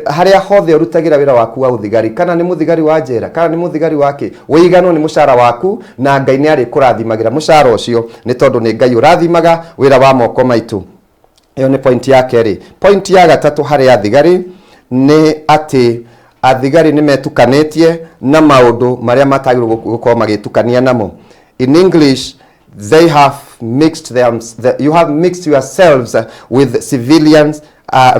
harĩa hothe ũrutagĩra wĩra waku wa ũthigari, kana nĩ mũthigari wa njera, kana nĩ mũthigari wa kĩ, ũiganwo nĩ mũcara waku, na Ngai nĩ arĩkũrathimagĩra mũcara ũcio, nĩ tondũ nĩ Ngai ũrathimaga wĩra wa moko maitũ. Ĩyo nĩ point ya kerĩ. Point ya gatatũ harĩ athigari nĩ atĩ athigari nĩ metukanĩtie na maũndũ marĩa matagĩrĩirwo gũkorwo magĩtukania namo. In English, they have mixed them, you have mixed yourselves with civilians,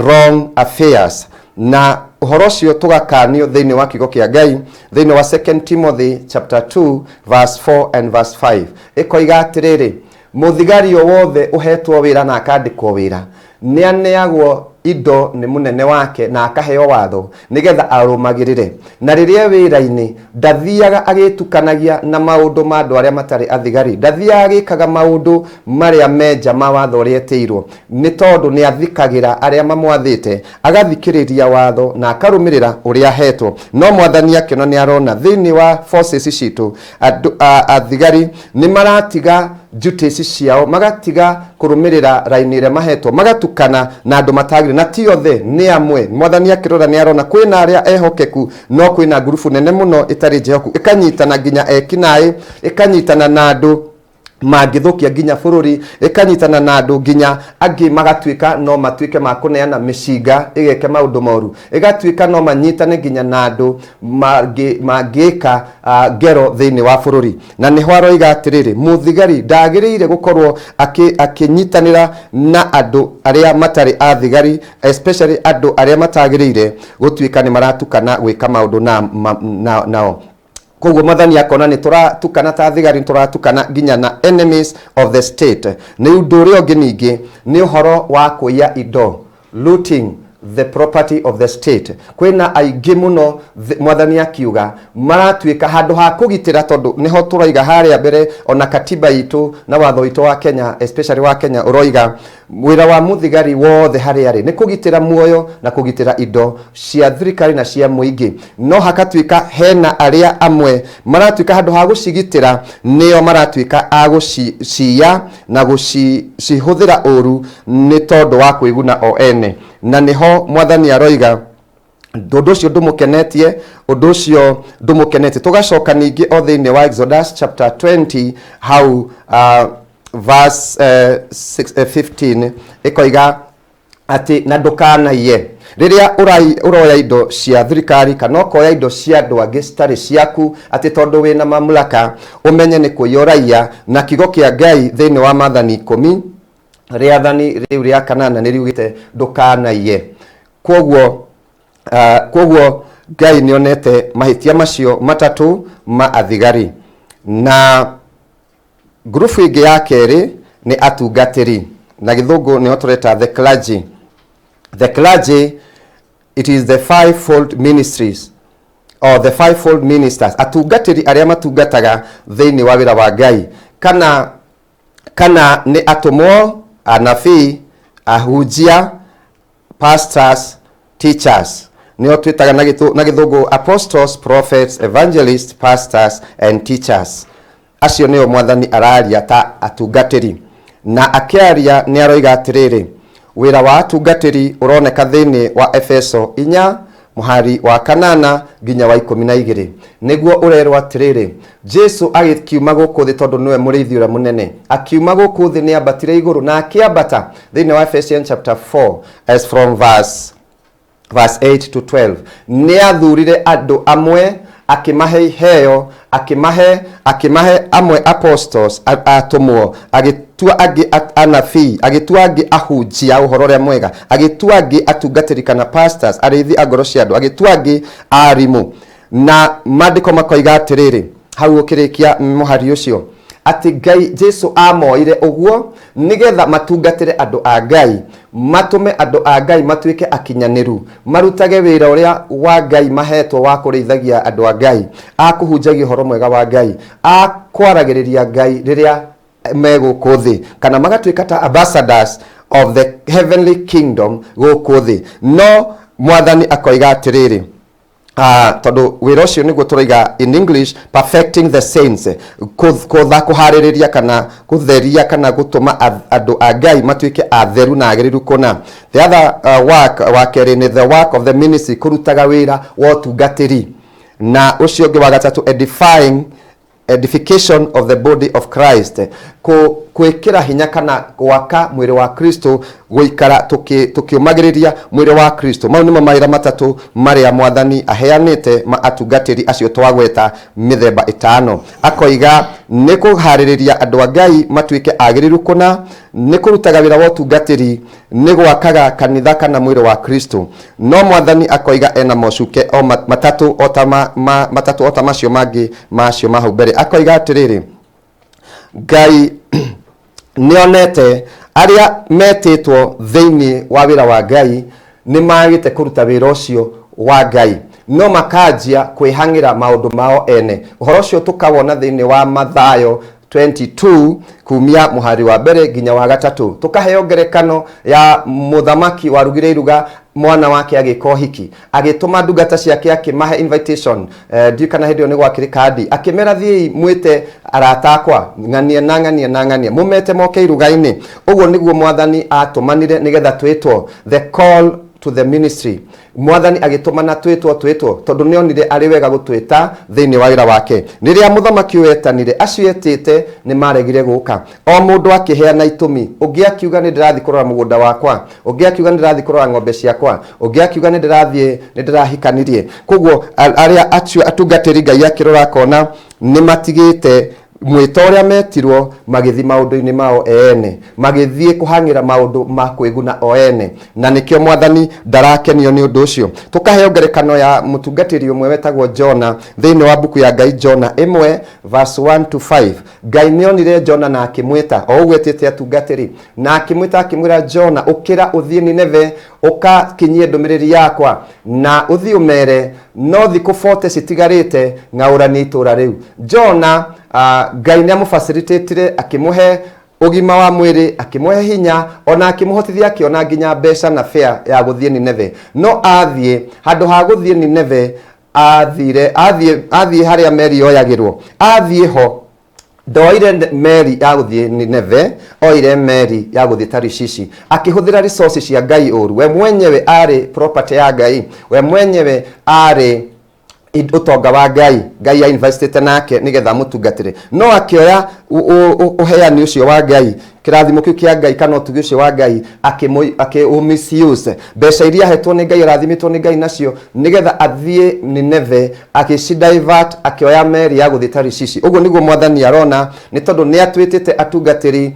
wrong affairs. Na ũhoro ũcio tũgakanio thĩinĩ wa kiugo kĩa Ngai thĩinĩ wa 2 Timothy chapter 2 verse 4 and verse 5, ĩkoiga atĩrĩrĩ, mũthigari o wothe ũhetwo wĩra na akandĩkwo wĩra nĩ aneagwo indo nĩ mũnene wake na akaheo watho nĩgetha arũmagĩrĩre, na rĩrĩa wĩra-inĩ ndathiaga agĩtukanagia na maũndũ ma andũ arĩa matarĩ athigari, ndathiaga agĩkaga maũndũ marĩa menja ma watho ũrĩa etĩirwo, nĩ tondũ nĩ athikagĩra arĩa mamwathĩte, agathikĩrĩria watho na akarũmĩrĩra ũrĩa ahetwo. No Mwathani akĩona nĩ arona thĩinĩ wa forces citũ andũ athigari nĩ maratiga duties ciao, magatiga kũrũmĩrĩra raini ĩrĩa mahetwo, magatukana na andũ matagĩrĩire, na ti othe, nĩ amwe. Mwathani akĩrora nĩ arona kwĩna arĩa ehokeku, no kwĩna ngurubu nene mũno ĩtarĩ njehoku, ĩkanyitana nginya ekinaĩ, ĩkanyitana na andũ Mangĩthũkia nginya bũrũri, ĩkanyitana na andũ nginya angĩ magatuĩka no matuĩke ma kũneana mĩcinga ĩgeke maũndũ moru, ĩgatuĩka no manyitane nginya na andũ mangĩka ngero thĩinĩ wa bũrũri. Na nĩho aroiga atĩrĩrĩ, mũthigari ndagĩrĩire gũkorwo akĩnyitanĩra na andũ arĩa matarĩ a thigari, especially andũ arĩa matagĩrĩire gũtuĩka nĩ maratukana gwĩka maũndũ nao. Koguo Mwathani akona nĩ tũratukana ta thigari, nĩ tũratukana nginya na enemies of the state. Nĩ ũndũ ũrĩa ũngĩ ningĩ nĩ ũhoro wa kũiya indo, looting the property of the state. Kwĩna aingĩ mũno, Mwathani akiuga maratuĩka handũ ha kũgitĩra, tondũ nĩho tũraiga harĩa mbere, ona katiba itũ na watho witũ wa Kenya, especially wa Kenya, ũroiga wĩra wa mũthigari wothe harĩa arĩ nĩ kũgitĩra muoyo na kũgitĩra indo cia thirikari na cia mũingĩ. No hakatuĩka hena arĩa amwe maratuĩka handũ ha gũcigitĩra, nĩo maratuĩka a gũciya na gũcihũthĩra ũru nĩ tondũ wa kwĩguna o ene. Na nĩho Mwathani aroiga ũndũ ũcio ndũmũkenetie, ũndũ ũcio ndũmũkenetie. Tũgacoka ningĩ o thĩinĩ wa Exodus chapter 20 hau verse 6, 15 ĩkoiga atĩ na ndũkanaiye. Rĩrĩa ũroya indo cia thirikari kana ũkoya indo cia andũ angĩ citarĩ ciaku atĩ tondũ wĩna mamlaka, ũmenye nĩ kũiya ũraiya. Na kiugo kĩa Ngai thĩinĩ wa Maathani 10, rĩathani rĩu rĩa kanana, nĩ riugĩte ndũkanaiye. Koguo Ngai nĩ onete mahĩtia macio matatũ ma athigari. Na ngurubu ĩngĩ ya kerĩ nĩ atungatĩri, na Gĩthũngũ nĩho tũreta the clergy. The clergy, it is the fivefold ministries or the fivefold ministers, atungatĩri arĩa matungataga thĩinĩ wa wĩra wa Ngai, kana nĩ atũmwo, anabii, ahunjia, pastors, teachers. Nĩo twĩtaga na Gĩthũngũ apostles, prophets, evangelists, pastors and teachers. Acio nĩo Mwathani araria ta atungatĩri. Na akĩaria nĩ aroiga atĩrĩrĩ, wĩra wa atungatĩri ũroneka thĩinĩ wa Efeso 4 mũhari wa 8 nginya wa 12. Nĩguo ũrerwo atĩrĩrĩ, Jesu agĩkiuma gũkũ thĩ, tondũ nĩwe mũrĩithi ũrĩa mũnene, akiuma gũkũ thĩ nĩ ambatire igũrũ. Na akĩambata, thĩinĩ wa Ephesians chapter 4 as from verse 8 to 12, nĩ athurire andũ amwe, akĩmahe iheo, akĩmahe amwe apostles, atũmwo, agĩtua angĩ anabii, agĩtua angĩ ahunjia ũhoro ũrĩa mwega, agĩtua angĩ atungatĩri kana pastors, arĩithi a ngoro cia andũ, agĩtua angĩ arimũ. Na maandĩko makoiga atĩrĩrĩ, hau ũkĩrĩkia mũhari ũcio, atĩ Ngai Jesu amoire ũguo nĩgetha matungatĩre andũ a Ngai, matũme andũ a Ngai matuĩke akinyanĩru, marutage wĩra ũrĩa wa Ngai mahetwo wa kũrĩithagia andũ a Ngai, a kũhunjagia ũhoro mwega wa Ngai, a kwaragĩrĩria Ngai rĩrĩa me gũkũ thĩ, kana magatuĩka ta ambassadors of the heavenly kingdom gũkũ thĩ. No Mwathani akoiga atĩrĩrĩ, tondũ wĩra ũcio nĩguo tũraiga in English perfecting the saints, kũtha kũharĩrĩria kana kũtheria kana gũtũma andũ a Ngai matuĩke atheru na agĩrĩru kũna. The other work wa kerĩ nĩ the work of the ministry, kũrutaga wĩra wa ũtungatĩri. Na ũcio ũngĩ wa gatatũ, edification of the body of Christ, kwĩkĩra hinya kana gwaka mwĩrĩ wa Kristo, gũikara tũkĩũmagĩrĩria mwĩrĩ wa Kristo. Mau nĩmo mawĩra matatũ marĩa Mwathani aheanĩte ma atungatĩri acio twagweta mĩthemba ĩtano. Akoiga nĩ kũharĩrĩria andũ a Ngai matuĩke agĩrĩru kũna, nĩ kũrutaga wĩra wa ũtungatĩri, nĩ gwakaga kanitha kana mwĩrĩ wa Kristo. No Mwathani akoiga ena mocuke o matatũ o ta matatũ o ta macio mangĩ macio ma hau mbere. Akoiga atĩrĩrĩ, Ngai nĩonete arĩa metĩtwo thĩinĩ wa wĩra wa Ngai nĩ magĩte kũruta wĩra ũcio wa Ngai, no makanjia kwĩhang'ĩra maũndũ mao ene. Ũhoro ũcio tũkawona thĩinĩ wa Mathayo 22 kumia mũhari wa mbere nginya wa gatatũ. Tũkaheo ngerekano ya mũthamaki warugire iruga, mwana wake agĩka ũhiki, agĩtũma ndungata ciake, akĩmahe invitation. Ndiũĩ kana hĩndĩ ĩyo nĩ gwakĩrĩ kandi. Akĩmera, "Thiĩi mwĩte arata akwa, ng'ania na ng'ania na ng'ania, mũmete moke iruga-inĩ." Ũguo nĩguo Mwathani atũmanire nĩgetha twĩtwo the call. to the ministry. Mwathani agĩtũmana twĩtwo twĩtwo tondũ nĩonire arĩ wega gũtwĩta thĩinĩ wa wĩra wake. Rĩrĩa mũthamaki ũyũ etanire, acio etĩte nĩ maregire gũka, o mũndũ akĩheana itũmi. Ũngĩ akiuga, "Nĩ ndĩrathiĩ kũrora mũgũnda wakwa." Ũngĩ akiuga, "Nĩ ndĩrathiĩ kũrora ng'ombe ciakwa." Ũngĩ akiuga, "Nĩ ndĩrathiĩ, nĩ ndĩrahikanirie." Koguo arĩa acio atungatĩri, Ngai akĩrora akona nĩ matigĩte mwĩto ũrĩa metirwo, magĩthiĩ maũndũ-inĩ mao ene, magĩthiĩ kũhang'ĩra maũndũ ma kwĩguna o ene, na nĩkĩo Mwathani ndarakenio nĩ ũndũ ũcio. Tũkaheo ngerekano ya mũtungatĩri ũmwe wetagwo Jona thĩinĩ wa mbuku ya Ngai, Jona 1 verse 1 to 5. Ngai nĩonire Jona na akĩmwĩta, o ũguo etĩte atungatĩri, na akĩmwĩta akĩmwĩra, "Jona, ũkĩra ũthiĩ Nineve, ũkakinyie ndũmĩrĩri yakwa na ũthiĩ ũmere no thikũ 40 citigarĩte ng'aũranie itũũra rĩu." Jona, Ngai nĩ amũfacilitatire, akĩmũhe ũgima wa mwĩrĩ, akĩmũhe hinya, ona akĩmũhotithia akĩona nginya mbeca na fare ya gũthiĩ Nineve. No athiĩ, handũ ha gũthiĩ Nineve, athire athiĩ harĩa meri yoyagĩrwo. Athiĩ ho, ndoire meri ya gũthiĩ Nineve, oire meri ya gũthiĩ Tarishishi, akĩhũthĩra resources cia Ngai ũru. We mwenyewe arĩ property ya Ngai, we mwenyewe arĩ ũtonga wa Ngai. Ngai ainvestĩte nake nĩgetha amũtungatĩre, no akĩoya ũheani ũcio wa Ngai, kĩrathimo kĩu kĩa Ngai kana ũtugi ũcio wa Ngai, akĩ misuse mbeca iria ahetwo nĩ Ngai, arathimĩtwo nĩ Ngai nacio nĩgetha athiĩ Nineve, agĩcidivert, akĩoya meri ya gũthiĩ Tarishishi. Ũguo nĩguo Mwathani arona, nĩ tondũ nĩ atwĩtĩte atungatĩri,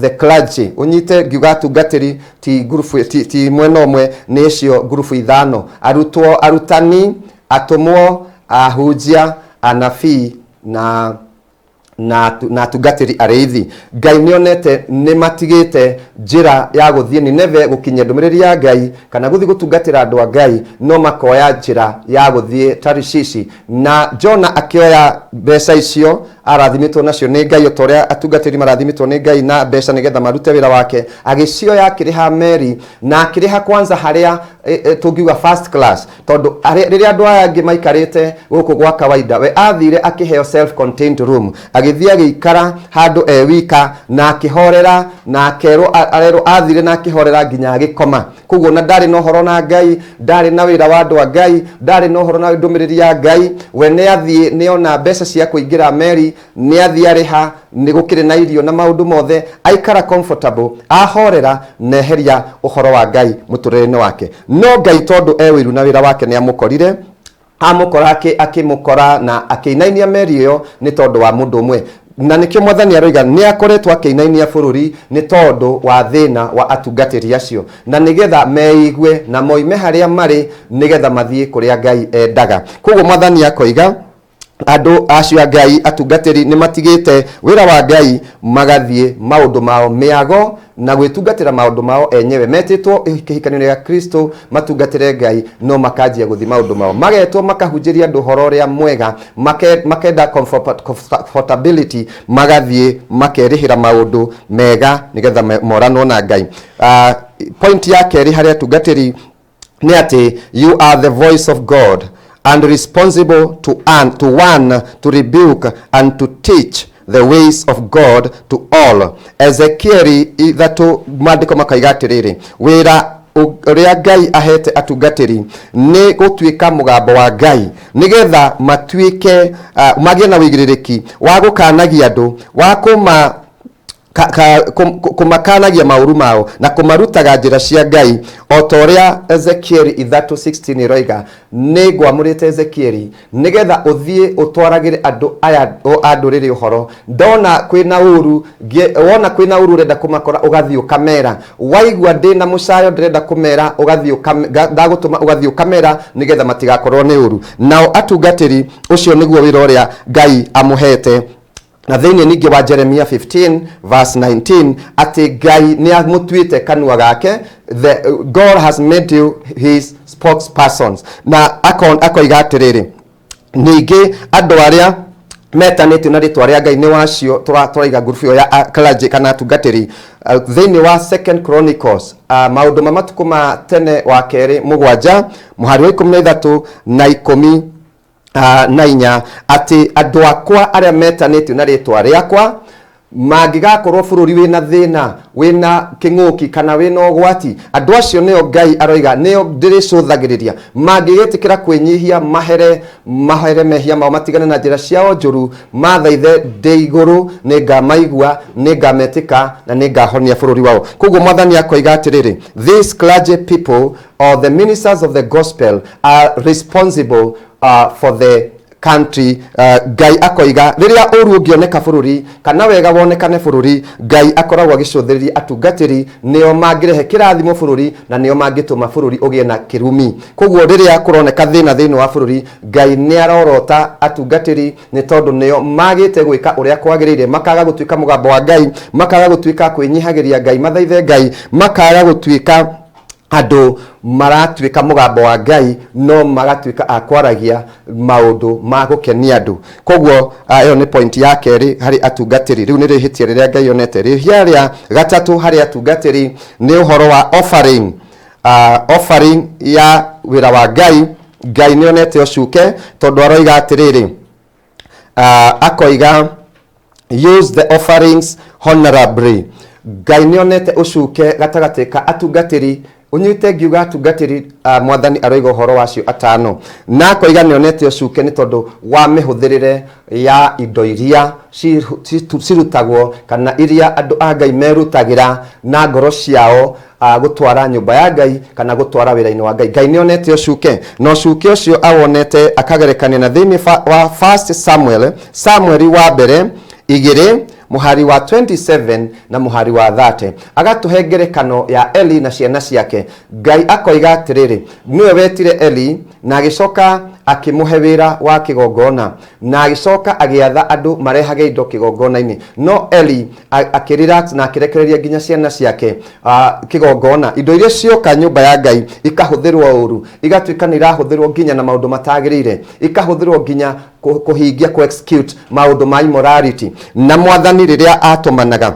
the clergy. Ũnyite ngiuga atungatĩri ti ngurubu, ti mwena ũmwe, nĩ icio ngurubu ithano: arutwo, arutani, atũmwo, ahunjia, anabii na atungatĩri arĩithi. Ngai nĩonete nĩ matigĩte njĩra ya gũthiĩ Nineve gũkinyia ndũmĩrĩri ya Ngai kana gũthiĩ gũtungatĩra andũ a Ngai, no makoya njĩra ya gũthiĩ Tarishishi. Na Jona akĩoya mbeca icio arathimĩtwo nacio nĩ Ngai, o ta ũrĩa atungatĩri marathimĩtwo nĩ Ngai na mbeca nĩgetha marute wĩra wake, agĩcioya, akĩrĩha meri na akĩrĩha kwanza harĩa tũngiuga first class, tondũ rĩrĩa andũ aya angĩ maikarĩte gũkũ gwa kawaida, we athire akĩheo self contained room, agĩthiĩ agĩikara handũ e wika na akĩhorera na akerwo arerwo athire na akĩhorera nginya agĩkoma. Koguo na ndarĩ na ũhoro na Ngai, ndarĩ na wĩra wa andũ a Ngai, ndarĩ na ũhoro na ndũmĩrĩri ya Ngai. We nĩ athiĩ, nĩ ona mbeca cia kũingĩra meri, nĩ athiĩ arĩha, nĩ gũkĩrĩ na irio na maũndũ mothe, aikara comfortable, ahorera na eheria ũhoro wa Ngai mũtũrĩre-inĩ wake. No Ngai, tondũ e wĩiru na wĩra wake, nĩ amũkorire, amũkora, akĩmũkora na akĩinainia meri ĩyo nĩ tondũ wa mũndũ ũmwe. Na nĩkĩo Mwathani aroiga nĩ akoretwo akĩinainia bũrũri nĩ tondũ wa thĩna wa atungatĩri acio, na nĩgetha meigue na moime harĩa marĩ nĩgetha mathiĩ kũrĩa Ngai endaga. Koguo Mwathani akoiga andũ acio a Ngai atungatĩri nĩ matigĩte wĩra wa Ngai, magathiĩ maũndũ mao mĩago na gwĩtungatĩra maũndũ mao enyewe. Metĩtwo kĩhikanio gĩa Kristo matungatĩre Ngai, no makanjia gũthiĩ maũndũ mao. Magetwo makahunjĩria andũ ũhoro ũrĩa mwega, makenda comfortability, magathiĩ makerĩhĩra maũndũ mega nĩgetha moranwo na Ngai. Point ya kerĩ harĩ atungatĩri nĩ atĩ you are the voice of God and responsible to warn, to rebuke and to teach the ways of God to all. Ezekieli 3, maandĩko makaiga atĩrĩrĩ, wĩra ũrĩa Ngai ahete atungatĩri nĩ gũtuĩka mũgambo wa Ngai, nĩgetha matuĩke magĩe na wĩigĩrĩrĩki wa gũkanagia andũ, wa kũma kũmakanagia maũru mao na kũmarutaga njĩra cia Ngai, o ta ũrĩa Ezekieli 3:16 ĩroiga, "Nĩ ngwamũrĩte Ezekieli nĩgetha ũthiĩ ũtwaragĩre andũ aya a ndũrĩrĩ ũhoro." Ndona kwĩna ũru, wona kwĩna ũru ũrenda kũmakora, ũgathiĩ ũkamera. Waigua ndĩna mũcayo ndĩrenda kũmera, ũgathiĩ ndagũtũma ũgathiĩ ũkamera nĩgetha matigakorwo nĩ ũru. Nao atungatĩri, ũcio nĩguo wĩra ũrĩa Ngai amũhete. Na thĩinĩ ningĩ wa Jeremia 15 verse 19, atĩ Ngai nĩ amũtuĩte kanua gake, God has made you his spokespersons. Na akoiga atĩrĩrĩ, ningĩ andũ arĩa metanĩtio na rĩtwa rĩa Ngai nĩ wacio tũraiga ngurubu ĩyo ya clergy kana atungatĩri. Thĩinĩ wa Second Chronicles, maũndũ ma matukũ ma tene wa kerĩ 7 mũhari wa 13 na 14, atĩ andũ akwa arĩa metanĩtio na rĩtwa rĩakwa. Mangĩgakorwo bũrũri wĩna thĩna, wĩna kĩng'ũki kana wĩna ũgwati, andũ acio nĩo Ngai aroiga nĩo ndĩrĩcũthagĩrĩria. Mangĩgĩtĩkĩra kwĩnyihia, mahere mahere mehia mao, matigane na njĩra ciao njũru, mathaithe ndĩ igũrũ, nĩngamaigua, nĩngametĩka na nĩngahonia bũrũri wao. Koguo Mwathani akoiga atĩrĩrĩ, these clergy people or the ministers of the gospel are responsible for the country. Ngai akoiga rĩrĩa ũru ũngĩoneka bũrũri kana wega wonekane bũrũri, Ngai akoragwo agĩcũthĩrĩria atungatĩri, nĩo mangĩrehe kĩrathimo bũrũri na nĩo mangĩtũma bũrũri ũgĩe na kĩrumi. Koguo rĩrĩa kũroneka thĩna thĩinĩ wa bũrũri, Ngai nĩ arorota atungatĩri, nĩ tondũ nĩo magĩte gwĩka ũrĩa kwagĩrĩire, makaga gũtuĩka mũgambo wa Ngai, makaga gũtuĩka kwĩnyihagĩria Ngai, mathaithe Ngai, makaga gũtuĩka andũ maratuĩka mũgambo wa Ngai, no magatuĩka a kwaragia maũndũ ma gũkenia andũ. Koguo ĩyo nĩ point ya kerĩ harĩ atungatĩri. Rĩu nĩ rĩhĩtia rĩrĩa Ngai onete. Rĩhia rĩa gatatũ harĩ atungatĩri nĩ ũhoro wa offering, offering ya wĩra wa Ngai. Ngai nĩ onete ũcuke, tondũ aroiga atĩrĩrĩ, akoiga, "Use the offerings honorably." Ngai nĩ onete ũcuke gatagatĩ ka atungatĩri. Ũnyite ngiuga atungatĩri, Mwathani aroiga ũhoro wacio atano, na akoiga nĩ onete ũcuke nĩ tondũ wa mĩhũthĩrĩre ya indo iria cirutagwo kana iria andũ a Ngai merutagĩra na ngoro ciao, gũtwara nyũmba ya Ngai kana gũtwara wĩra-inĩ wa Ngai. Ngai nĩ onete ũcuke, na ũcuke ũcio awonete akagerekania na thĩinĩ wa First Samuel, Samueli wa mbere 2, mũhari wa 27 na mũhari wa 30. Agatũhe ngerekano ya Eli na ciana ciake. Ngai akoiga atĩrĩrĩ, nĩwe wetire Eli na agĩcoka akĩmũhe wĩra wa kĩgongona, na agĩcoka agĩatha andũ marehage indo kĩgongona-inĩ, no Eli akĩrelax na akĩrekereria nginya ciana ciake kĩgongona. Indo iria cioka nyũmba ya Ngai ikahũthĩrwo ũru, igatuĩka nĩ irahũthĩrwo nginya na maũndũ matagĩrĩire, ikahũthĩrwo nginya kũhingia, kũ execute maũndũ ma immorality. Na Mwathani rĩrĩa atũmanaga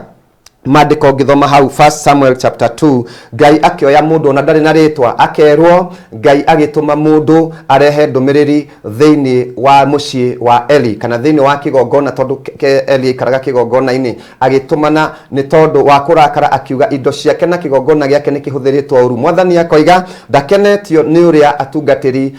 maandĩko, ngĩthoma hau First Samuel chapter 2, Ngai akĩoya mũndũ ona ndarĩ na rĩtwa, akerwo Ngai agĩtũma mũndũ arehe ndũmĩrĩri thĩinĩ wa mũciĩ wa Eli kana thĩinĩ wa kĩgongona, tondũ Eli aikaraga kĩgongona-inĩ. Agĩtũmana nĩ tondũ wa kũrakara, akiuga indo ciake na kĩgongona gĩake nĩ kĩhũthĩrĩtwo ũru. Mwathani akoiga ndakenetio nĩ ũrĩa atungatĩri,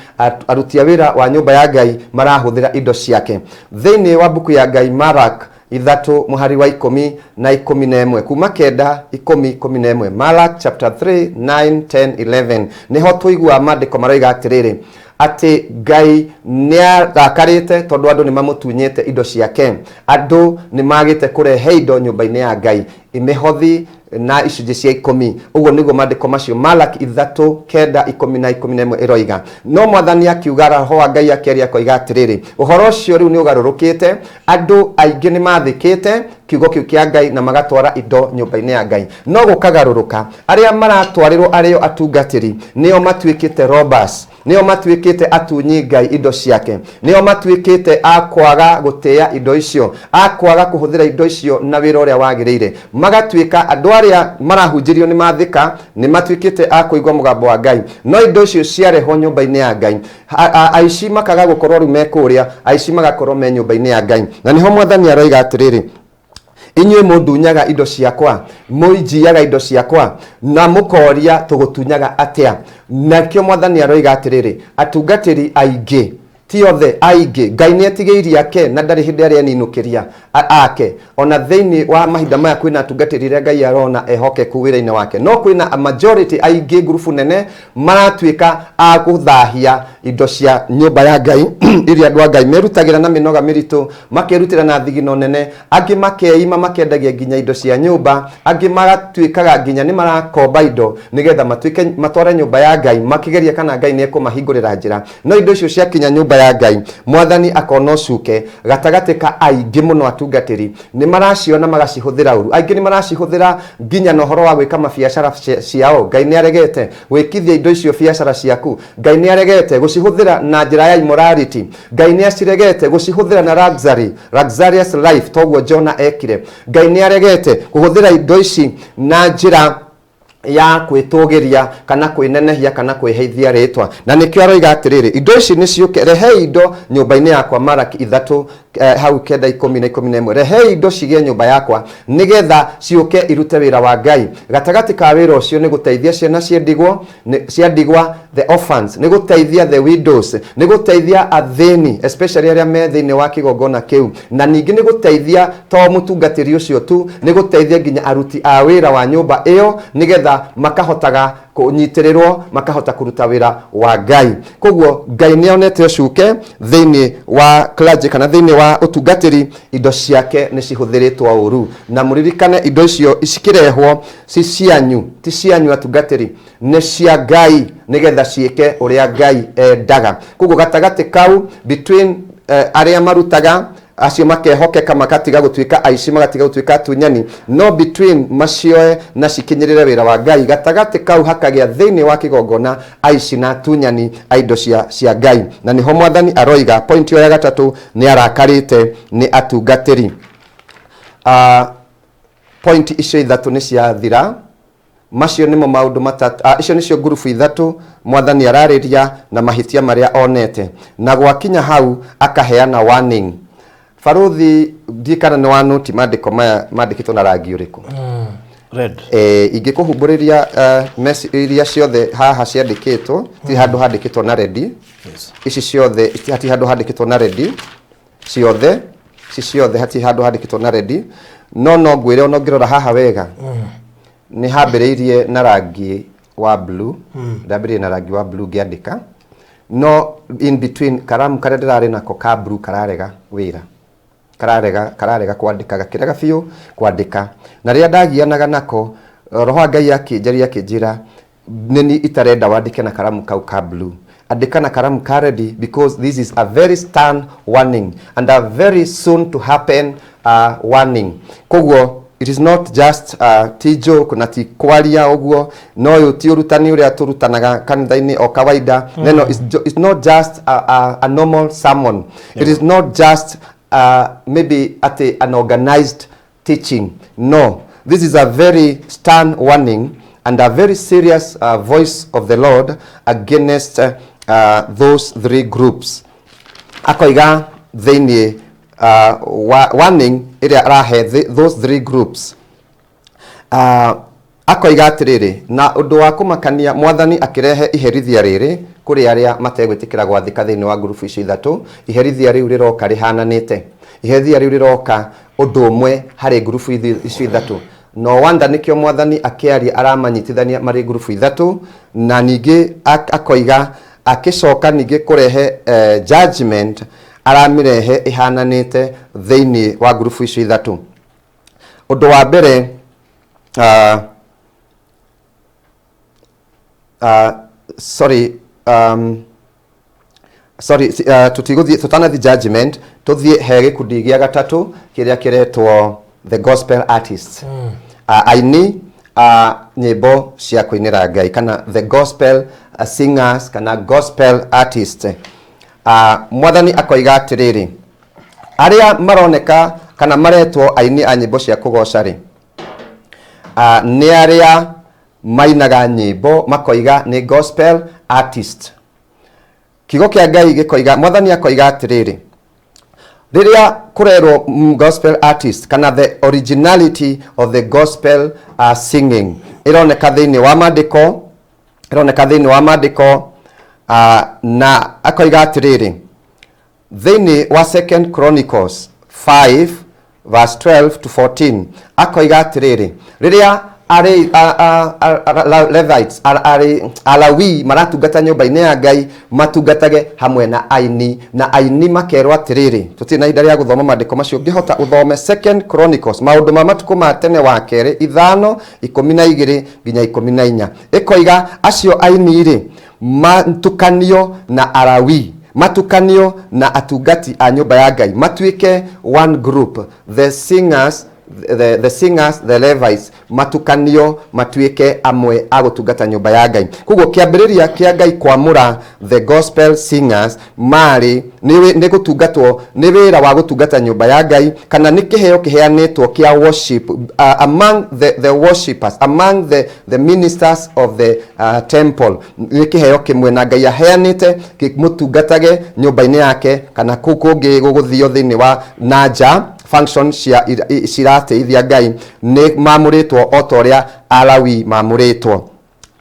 aruti a wĩra wa nyũmba ya Ngai marahũthĩra indo ciake. Thĩinĩ wa mbuku ya Ngai, Marak 3 mũhari wa 10 na 11, kuma 9, 10, 11, Malak chapter 3, 9, 10, 11, nĩho tũiguaga maandĩko maroiga atĩrĩrĩ, atĩ Ngai nĩ arakarĩte tondũ andũ nĩ mamũtunyĩte indo ciake. Andũ nĩ magĩte kũrehe indo nyũmba-inĩ ya Ngai, mĩhothi na icunjĩ cia 10. Ũguo nĩguo maandĩko macio, Malak 3, 9, 10 na 11 ĩroiga. No Mwathani akiuga, Roho wa Ngai akĩaria, akoiga atĩrĩrĩ, ũhoro ũcio rĩu nĩ ũgarũrũkĩte. Andũ aingĩ nĩ mathĩkĩte kiugo kĩu kĩa Ngai na magatwara indo nyũmba-inĩ ya Ngai, no gũkagarũrũka, arĩa maratwarĩrwo arĩo atungatĩri nĩo matuĩkĩte robbers, nĩo matuĩkĩte atunyi Ngai indo ciake, nĩo matuĩkĩte a kwaga gũtĩĩa indo icio, a kwaga kũhũthĩra indo icio na wĩra ũrĩa wagĩrĩire. Magatuĩka andũ arĩa marahunjĩrio nĩ mathĩka, nĩ matuĩkĩte a kũigua mũgambo wa Ngai, no indo icio ciarehwo nyũmba-inĩ ya Ngai, aici makaga gũkorwo rĩu me kũrĩa, aici magakorwo me nyũmba-inĩ ya Ngai. Na nĩho Mwathani aroiga atĩrĩrĩ, "Inyuĩ mũndunyaga indo ciakwa, mũnjiyaga indo ciakwa." Na mũkoria, "Tũgũtunyaga atĩa?" Nakĩo Mwathani aroiga atĩrĩrĩ, atungatĩri aingĩ, ti othe, aingĩ, Ngai nĩ etigĩirie ake na ndarĩ hĩndĩ arĩa eninũkĩria ake. Ona thĩinĩ wa mahinda maya kwĩna atungatĩri arĩa Ngai arona ehokeku wĩra-inĩ wake, no kwĩna a majority aingĩ, ngurubu nene, maratuĩka a gũthahia indo cia nyũmba ya Ngai iria andũ a Ngai merutagĩra na mĩnoga mĩritũ, makerutĩra na thigino nene, angĩ makeima, makendagia nginya indo cia nyũmba, angĩ magatuĩkaga nginya nĩ marakomba indo nĩgetha matuĩke matware nyũmba ya Ngai, makĩgeria kana Ngai nĩ ekũmahingũrĩra njĩra. No indo icio ciakinya nyũmba ya Ngai, Mwathani akona ũcuke gatagatĩ ka aingĩ mũno. Atungatĩri nĩ maraciona magacihũthĩra ũru, aingĩ nĩ maracihũthĩra nginya na ũhoro wa gwĩka mabiacara ciao. Ngai nĩ aregete gwĩkithia indo icio biacara ciaku. Ngai nĩ aregete gũcihũthĩra na njĩra ya immorality. Ngai nĩ aciregete gũcihũthĩra na luxury, luxurious life, toguo Jona ekire. Ngai nĩ aregete kũhũthĩra indo ici na njĩra Ya kwĩtũgĩria kana kwĩnenehia kana kwĩheithia rĩtwa. Na nĩkĩo aroiga atĩrĩrĩ, indo ici nĩ ciũke, rehei indo nyũmba-inĩ yakwa. Maraki 3 hau 9, 10 na 11, rehei indo cigĩe nyũmba yakwa nĩgetha ciũke irute wĩra wa Ngai. Gatagatĩ ka wĩra ũcio nĩ gũteithia ciana cia ndigwa, cia ndigwa, the orphans, nĩ gũteithia the widows, nĩ gũteithia athĩni, especially arĩa me thĩinĩ wa kĩgongona kĩu, na ningĩ nĩ gũteithia to mũtungatĩri ũcio tu, nĩ gũteithia nginya aruti a wĩra wa nyũmba ĩyo nĩgetha makahotaga kũnyitĩrĩrwo, makahota kũruta wĩra wa Ngai. Koguo Ngai nĩ onete ũcuke thĩinĩ wa clergy kana thĩinĩ wa ũtungatĩri, indo ciake nĩ cihũthĩrĩtwo ũru. Na mũririkane, indo icio cikĩrehwo ci cianyu, ti cianyu atungatĩri, nĩ cia Ngai nĩgetha ciĩke ũrĩa Ngai endaga. Koguo gatagatĩ kau, between arĩa marutaga acio makehokeka, makatiga gũtuĩka aici, magatiga gũtuĩka atunyani, no between macioe na cikinyĩrĩre wĩra wa Ngai, gatagatĩ kau hakagĩa thĩinĩ wa kĩgongona aici na atunyani a indo cia Ngai. Na nĩho Mwathani aroiga, point ĩyo ya gatatũ, nĩ arakarĩte nĩ atungatĩri. Point icio ithatũ nĩ ciathira. Macio nĩmo maũndũ matatũ, icio nĩcio ngurubu ithatũ Mwathani ararĩria na mahĩtia marĩa onete. Na gwakinya hau akaheana warning. Barũthi, ndiĩ kana nĩ wanoti maandĩko maya mandĩkĩtwo na rangi ũrĩkũ? Red. Ingĩkũhumbũrĩria iria ciothe haha ciandĩkĩtwo, ti handũ handĩkĩtwo na red. Ici ciothe hati handũ handĩkĩtwo na red ciothe, ici ciothe hati handũ handĩkĩtwo na red. No ngwĩre, ona ũngĩrora haha wega, nĩ hambĩrĩirie na rangi wa blue. Ndambĩrĩirie na rangi wa blue ngĩandĩka, no in between karamu karĩa ndĩrarĩ nako ka blue kararega wĩra, kararega kwandĩka, gakĩrega biũ kwandĩka. Na rĩrĩa ndagianaga nako, roho wa Ngai akĩnjaria, akĩnjĩra nini itarenda wandĩke na karamu kau ka blue, andĩka na karamu ka red, because this is a very stern warning and a very soon to happen warning. Koguo it is not just ti joke na ti kwaria ũguo, no ũyũ ti ũrutani ũrĩa tũrutanaga kanitha-inĩ o kawaida. No, it's not just a normal sermon. It is not just maybe at an organized teaching. No, this is a very stern warning and a very serious voice of the Lord against those three groups. Akoiga thĩinĩ wa warning ĩrĩa arahe those three groups, akoiga atĩrĩrĩ, na ũndũ wa kũmakania, Mwathani akĩrehe iherithia rĩrĩ kũrĩ arĩa mategwĩtĩkĩra gwathĩka thĩinĩ wa ngurubu icio ithatũ. Iherithia rĩu rĩroka rĩhananĩte, iherithia rĩu rĩroka ũndũ ũmwe harĩ ngurubu icio ithatũ. No wonder nĩkĩo Mwathani akĩaria aramanyitithania marĩ ngurubu ithatũ. Na ningĩ akoiga akĩcoka ningĩ kũrehe judgment, aramĩrehe ĩhananĩte thĩinĩ wa ngurubu icio ithatũ. Ũndũ wa mbere, sorry, sorry, tutigũthiĩ, tũtanathi judgment, tũthiĩ he gĩkundi gĩa gatatũ kĩrĩa kĩretwo the gospel artists, aini nyĩmbo cia kũinĩra Ngai, kana the gospel singers kana gospel artists. Mwathani akoiga atĩrĩrĩ, arĩa maroneka kana maretwo aini a nyĩmbo cia kũgoca rĩ, nĩ arĩa mainaga nyĩmbo makoiga nĩ gospel artist. Kiugo kĩa Ngai gĩkoiga, Mwathani akoiga atĩrĩrĩ, rĩrĩa kũrerwo gospel artist kana the originality of the gospel singing ĩroneka thĩinĩ wa maandĩko, ĩroneka thĩinĩ wa maandĩko, na akoiga atĩrĩrĩ, thĩinĩ wa Second Chronicles 5 verse 12 to 14, akoiga atĩrĩrĩ, rĩrĩa arĩ Levites, arĩ Alawi maratungata nyũmba-inĩ ya Ngai, matungatage hamwe na aini. Na aini makerwo atĩrĩrĩ, tũtirĩ na ihinda rĩa gũthoma maandĩko macio, ũngĩhota ũthome Second Chronicles, maũndũ ma matukũ ma tene wa kerĩ, 5:12 nginya 14. Ĩkoiga acio aini rĩ, matukanio na Alawi, matukanio na atungati a nyũmba ya Ngai, matuĩke one group, the singers. the singers, the Levites, matukanio matuĩke amwe a gũtungata nyũmba ya Ngai. Koguo kĩambĩrĩria kĩa Ngai kwamũra the gospel singers marĩ nĩ gũtungatwo, nĩ wĩra wa gũtungata nyũmba ya Ngai, kana nĩ kĩheo kĩheanĩtwo kĩa worship among the worshipers, among the ministers of the temple. Nĩ kĩheo kĩmwe na Ngai aheanĩte mũtungatage nyũmba-inĩ yake kana kũu kũngĩ gũgũthio thĩinĩ wa na nja function cia cirateithia Ngai. Nĩ mamũrĩtwo o ta ũrĩa Alawi mamũrĩtwo.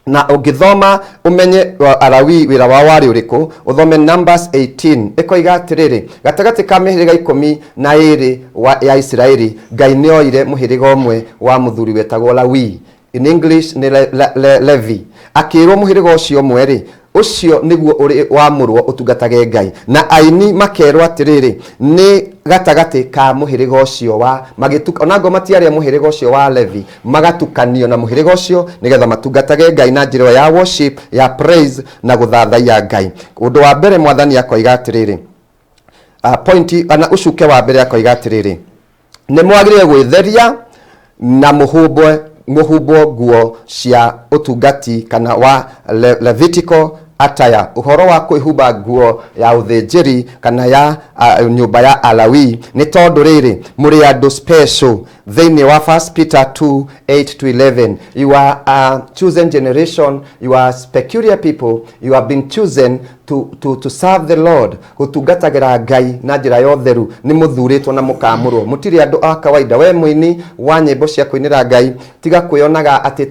Na ũngĩthoma ũmenye Alawi wĩra wao warĩ ũrĩkũ, ũthome Numbers 18. Ĩkoiga atĩrĩrĩ, gatagatĩ ka mĩhĩrĩga 12 ya Isiraeli, Ngai nĩ oire mũhĩrĩga ũmwe wa mũthuri wetagwo Lawi, in English nĩ Levi. Akĩrwo mũhĩrĩga ũcio ũmwe rĩ, ũcio nĩguo ũrĩ wamũrwo ũtungatage Ngai. Na aini makerwo atĩrĩrĩ, nĩ gatagatĩ ka mũhĩrĩga ũcio wa magĩtuka, onango matiarĩ a mũhĩrĩga ũcio wa Levi, magatukanio na mũhĩrĩga ũcio nĩgetha matungatage Ngai na njĩra ya worship, ya praise na gũthathaiya Ngai. Ũndũ wa mbere Mwathani akoiga atĩrĩrĩ, point kana ũcuke wa mbere akoiga atĩrĩrĩ, nĩ mwagĩrĩire gwĩtheria na mũhumbwo nguo cia ũtungati kana wa Levitical attire, ũhoro wa kwĩhumba nguo ya ũthĩnjĩri kana ya nyũmba ya Alawi, nĩ tondũ rĩrĩ mũrĩ andũ special. Thĩinĩ wa 1 Peter 2 8 to 11, you are a chosen generation, you are peculiar people, you have been chosen to serve the Lord, gũtungatagĩra Ngai na njĩra ya ũtheru. Nĩ mũthurĩtwo na mũkamũrwo, mũtirĩ andũ a kawaida. We mũini wa nyĩmbo cia kũinĩra Ngai, tiga kwĩonaga atĩ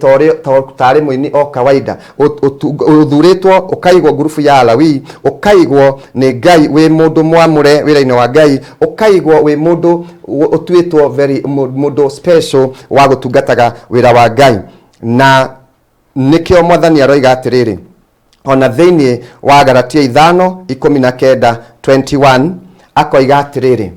tarĩ mũini o kawaida. Ũthurĩtwo ũkaigwo ngurubu ya Alawi, ũkaigwo nĩ Ngai wĩ mũndũ mwamũre wĩra-inĩ wa Ngai, ũkaigwo wĩ mũndũ ũtuĩtwo very mũndũ special wa gũtungataga wĩra wa Ngai. Na nĩkĩo Mwathani aroiga atĩrĩrĩ, ona thĩinĩ wa Galatia 5:19 21, akoiga atĩrĩrĩ,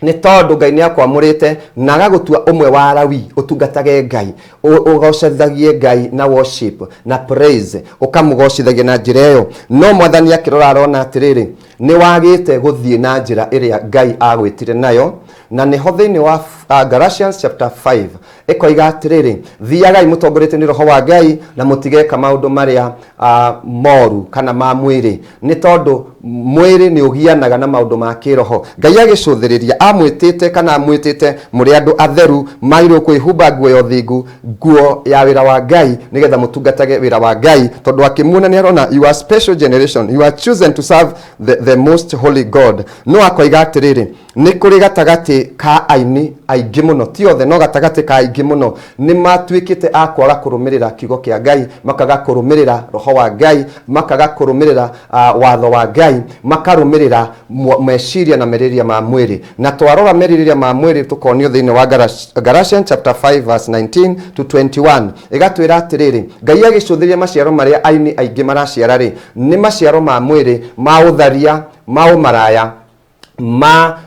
nĩ tondũ Ngai nĩ akwamũrĩte na agagũtua ũmwe wa Alawi ũtungatage Ngai, ũgocithagie Ngai na worship na praise, ũkamũgocithagia na njĩra ĩyo. No Mwathani akĩrora arona atĩrĩrĩ, nĩ wagĩte gũthiĩ na njĩra ĩrĩa Ngai agwĩtire nayo. Na nĩho thĩinĩ wa Galatians chapter 5 ĩkoiga atĩrĩrĩ, thiagai mũtongoretio nĩ Roho wa Ngai na mũtigeka maũndũ marĩa moru kana ma mwĩrĩ, nĩ tondũ mwĩrĩ nĩ ũgianaga na maũndũ ma kĩroho. Ngai agĩcũthĩrĩria amwĩtĩte kana amwĩtĩte mũrĩ andũ atheru, magĩrĩirwo kwĩhumba nguo ya ũthingu, nguo ya wĩra wa Ngai, nĩgetha mũtungatage wĩra wa Ngai, tondũ akĩmuona nĩ arona you are special generation, you are chosen to serve the most holy God. No akoiga atĩrĩrĩ, nĩ kũrĩ gatagatĩ ka aini aingĩ mũno, ti othe, no gatagatĩ ka aingĩ mũno nĩ matuĩkĩte a kwaga kũrũmĩrĩra kiugo kĩa Ngai, makaga kũrũmĩrĩra Roho wa Ngai, makaga kũrũmĩrĩra watho wa Ngai, makarũmĩrĩra meciria na merirĩria ma mwĩrĩ. Na twarora merirĩria ma mwĩrĩ, tũkonio thĩinĩ wa Galatians chapter 5 verse 19 to 21, ĩgatwĩra atĩrĩrĩ, Ngai agĩcũthĩrĩria maciaro marĩa aini aingĩ maraciara rĩ, nĩ maciaro ma mwĩrĩ, ma ũtharia, ma ũmaraya, ma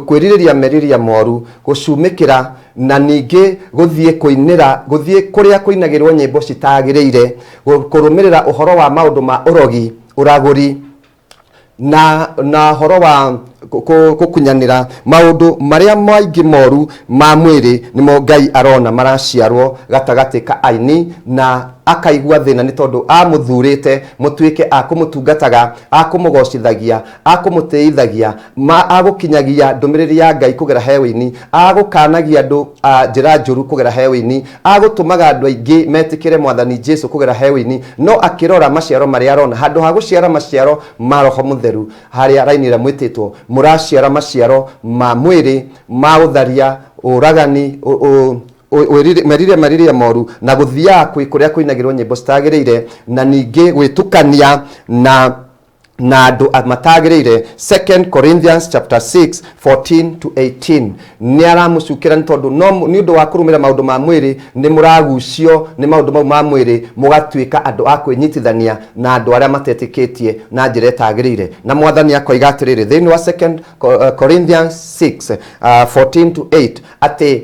kwĩrirĩria merirĩria moru, gũcumĩkĩra, na ningĩ gũthiĩ kũinĩra, gũthiĩ kũrĩa kũinagĩrwo nyĩmbo citagĩrĩire, kũrũmĩrĩra ũhoro wa maũndũ ma ũrogi, ũragũri, na ũhoro wa gũkunyanĩra maũndũ marĩa maingĩ moru ma mwĩrĩ, nĩmo Ngai arona maraciarwo gatagatĩ ka aini, na akaigua thĩna nĩ tondũ amũthurĩte mũtuĩke a kũmũtungataga, a kũmũgocithagia, a kũmũtĩithagia, a gũkinyagia ndũmĩrĩri ya Ngai kũgera he wĩini, a gũkanagia andũ a njĩra njũru kũgera he wĩini, a gũtũmaga andũ aingĩ metĩkĩre Mwathani Jesu kũgera he wĩini. No akĩrora maciaro marĩa arona, handũ ha gũciara maciaro ma Roho Mũtheru harĩa raini ĩrĩa mwĩtĩtwo, mũraciara maciaro ma mwĩrĩ, ma ũtharia, ũragani, merirĩria moru, na gũthiaga kũrĩa kũinagĩrwo nyĩmbo citagĩrĩire, na ningĩ gwĩtukania na andũ matagĩrĩire. 2 Corinthians chapter 6 14 to 18, nĩ aramũcukĩra nĩ tondũ no nĩ ũndũ wa kũrũmĩrĩra maũndũ ma mwĩrĩ, nĩ mũragucio nĩ maũndũ mau ma mwĩrĩ, mũgatuĩka andũ a kwĩnyitithania na andũ arĩa matetĩkĩtie na njĩra ĩtagĩrĩire. Na Mwathani akoiga atĩrĩrĩ thĩinĩ wa 2 Corinthians 6 14 to 8 atĩ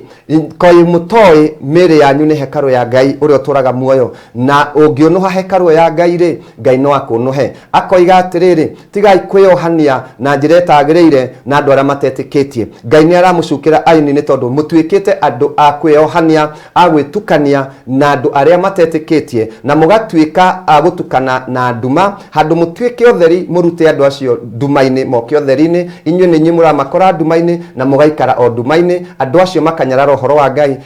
Koĩ mũtoĩ mĩĩrĩ yanyu nĩ hekarũ ya Ngai ũrĩa ũtũraga muoyo, na ũngĩũnũha hekarũ ya Ngai rĩ, Ngai no akũnũhe. Akoiga atĩrĩrĩ, tigai kwĩyohania na njĩra ĩtagĩrĩire na andũ arĩa matetĩkĩtie. Ngai nĩ aramũcukĩra aini nĩ tondũ mũtuĩkĩte andũ a kwĩyohania, a gwĩtukania na andũ arĩa matetĩkĩtie, na mũgatuĩka a gũtukana na nduma. Handũ mũtuĩke ũtheri, mũrute andũ acio nduma-inĩ moke ũtheri-inĩ. Inyuĩ nĩ inyuĩ mũramakora nduma-inĩ na mũgaikara o nduma-inĩ. Andũ acio makanyarara ũhoro wa Ngai,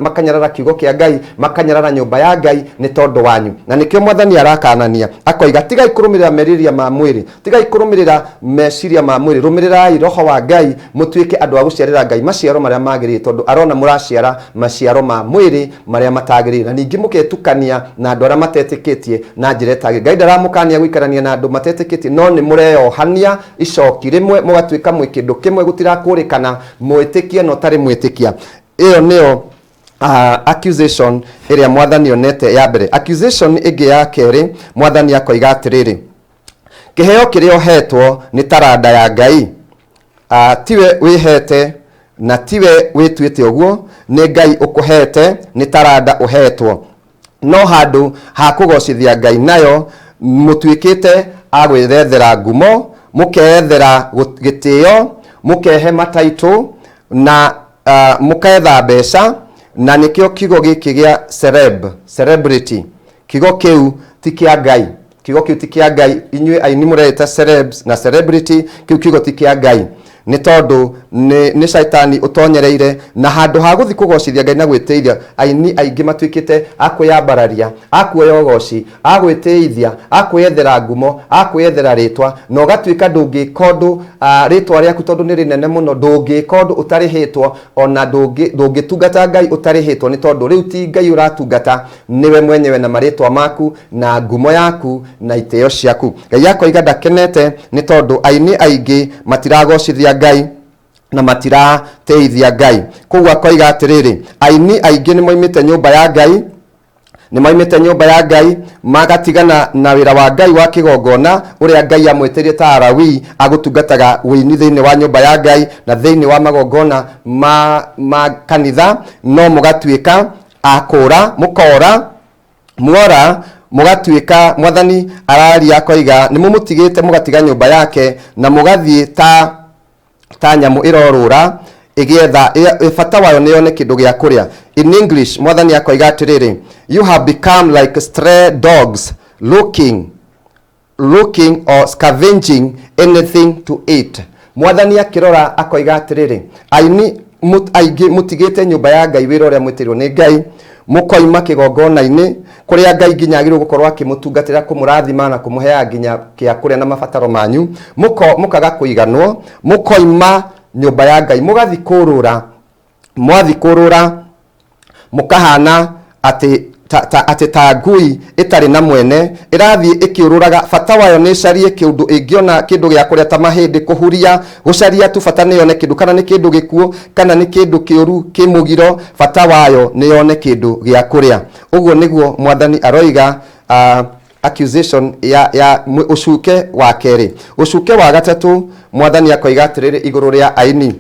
makanyarara kiugo kĩa Ngai, makanyarara nyũmba ya Ngai nĩ tondũ wanyu. Na nĩkĩo Mwathani arakanania akoiga, tigai kũrũmĩrĩra merirĩria ma mwĩrĩ, tigai kũrũmĩrĩra meciria ma mwĩrĩ, rũmĩrĩrai Roho wa Ngai, mũtuĩke andũ a gũciarĩra Ngai maciaro marĩa magĩrĩire, tondũ arona mũraciara maciaro ma mwĩrĩ marĩa matagĩrĩire, na ningĩ mũketukania na andũ arĩa matetĩkĩtie na njĩra ĩtagĩrĩire. Ngai ndaramũkania gũikarania na andũ matetĩkĩtie, no nĩ mũreyohania icoki rĩmwe, mũgatuĩka mwĩ kĩndũ kĩmwe, gũtirakũrĩkana mwĩtĩkia na ũtarĩ mwĩtĩkia. Ĩyo nĩyo accusation ĩrĩa Mwathani onete ya mbere. Accusation ĩngĩ ya kerĩ, Mwathani akoiga atĩrĩrĩ, kĩheo kĩrĩa ũhetwo nĩ taranda ya Ngai. Tiwe wĩhete na tiwe wĩtuĩte ũguo, nĩ Ngai ũkũhete, nĩ taranda ũhetwo. No handũ ha kũgocithia Ngai nayo, mũtuĩkĩte a gwĩthethera ngumo, mũkeethera gĩtĩo, mũkehe mataitũ, na mũketha mbeca, na nĩkĩo kiugo gĩkĩ gĩa celeb, celebrity, kiugo kĩu ti kĩa Ngai. Kiugo kĩu ti kĩa Ngai. Inyuĩ aini mũreĩta celebs na celebrity, kĩu kiugo ti kĩa Ngai, nĩ tondũ nĩ caitani ũtonyereire, na handũ ha gũthiĩ kũgocithia Ngai na gwĩtĩithia, aini aingĩ matuĩkĩte a kwĩyambararia, a kuoya ũgoci, a gwĩtĩithia, a kwĩyethera ngumo, a kwĩyethera rĩtwa, na ũgatuĩka ndũngĩka ũndũ, rĩtwa rĩaku tondũ nĩ rĩnene mũno, ndũngĩka ũndũ ũtarĩhĩtwo, ona ndũngĩtungata Ngai ũtarĩhĩtwo, nĩ tondũ rĩu ti Ngai ũratungata, nĩwe mwenyewe na marĩtwa maku na ngumo yaku na itĩo ciaku. Ngai akoiga ndakenete nĩ tondũ aini aingĩ matiragocithia Ngai na matiratĩithia Ngai. Koguo akoiga atĩrĩrĩ, aini aingĩ nĩ moimĩte nyũmba ya Ngai, nĩ moimĩte nyũmba ya Ngai magatigana na wĩra wa Ngai wa kĩgongona ũrĩa Ngai amwĩtĩrie ta Alawii agũtungataga wĩini thĩinĩ wa nyũmba ya Ngai na thĩinĩ wa magongona ma kanitha, no mũgatuĩka a kũũra, mũkoora, mwora, mũgatuĩka, Mwathani araria akoiga, nĩ mũmũtigĩte mũgatiga nyũmba yake na mũgathiĩ ta nyamũ ĩrorũra ĩgĩetha bata wayo nĩ yone kĩndũ gĩa kũrĩa. In English, Mwathani akoiga atĩrĩrĩ, you have become like stray dogs looking or scavenging anything to eat. Mwathani akĩrora akoiga atĩrĩrĩ, aini aingĩ mũtigĩte nyũmba ya Ngai, wĩra ũrĩa mwĩtĩirwo nĩ Ngai, mũkoima kĩgongona-inĩ kũrĩa Ngai nginya agĩrĩirwo gũkorwo akĩmũtungatĩra, kũmũrathima na kũmũheaga nginya kĩa kũrĩa na mabataro manyu, mũkaga kũiganwo, mũkoima nyũmba ya Ngai mũgathiĩ kũrũra. Mwathiĩ kũrũra mũkahana atĩ ta ngui ĩtarĩ na mwene, ĩrathiĩ ĩkĩũrũraga, bata wayo nĩ ĩcarie kĩũndũ ĩngĩona kĩndũ gĩa kũrĩa ta mahĩndĩ, kũhuria, gũcaria tu, bata nĩ yone kĩndũ, kana nĩ kĩndũ gĩkuũ, kana nĩ kĩndũ kĩũru kĩmũgiro, bata wayo nĩ yone kĩndũ gĩa kũrĩa. Ũguo nĩguo Mwathani aroiga. Accusation ya ũcuke wa kerĩ. Ũcuke wa gatatũ, Mwathani akoiga atĩrĩrĩ igũrũ rĩa aini,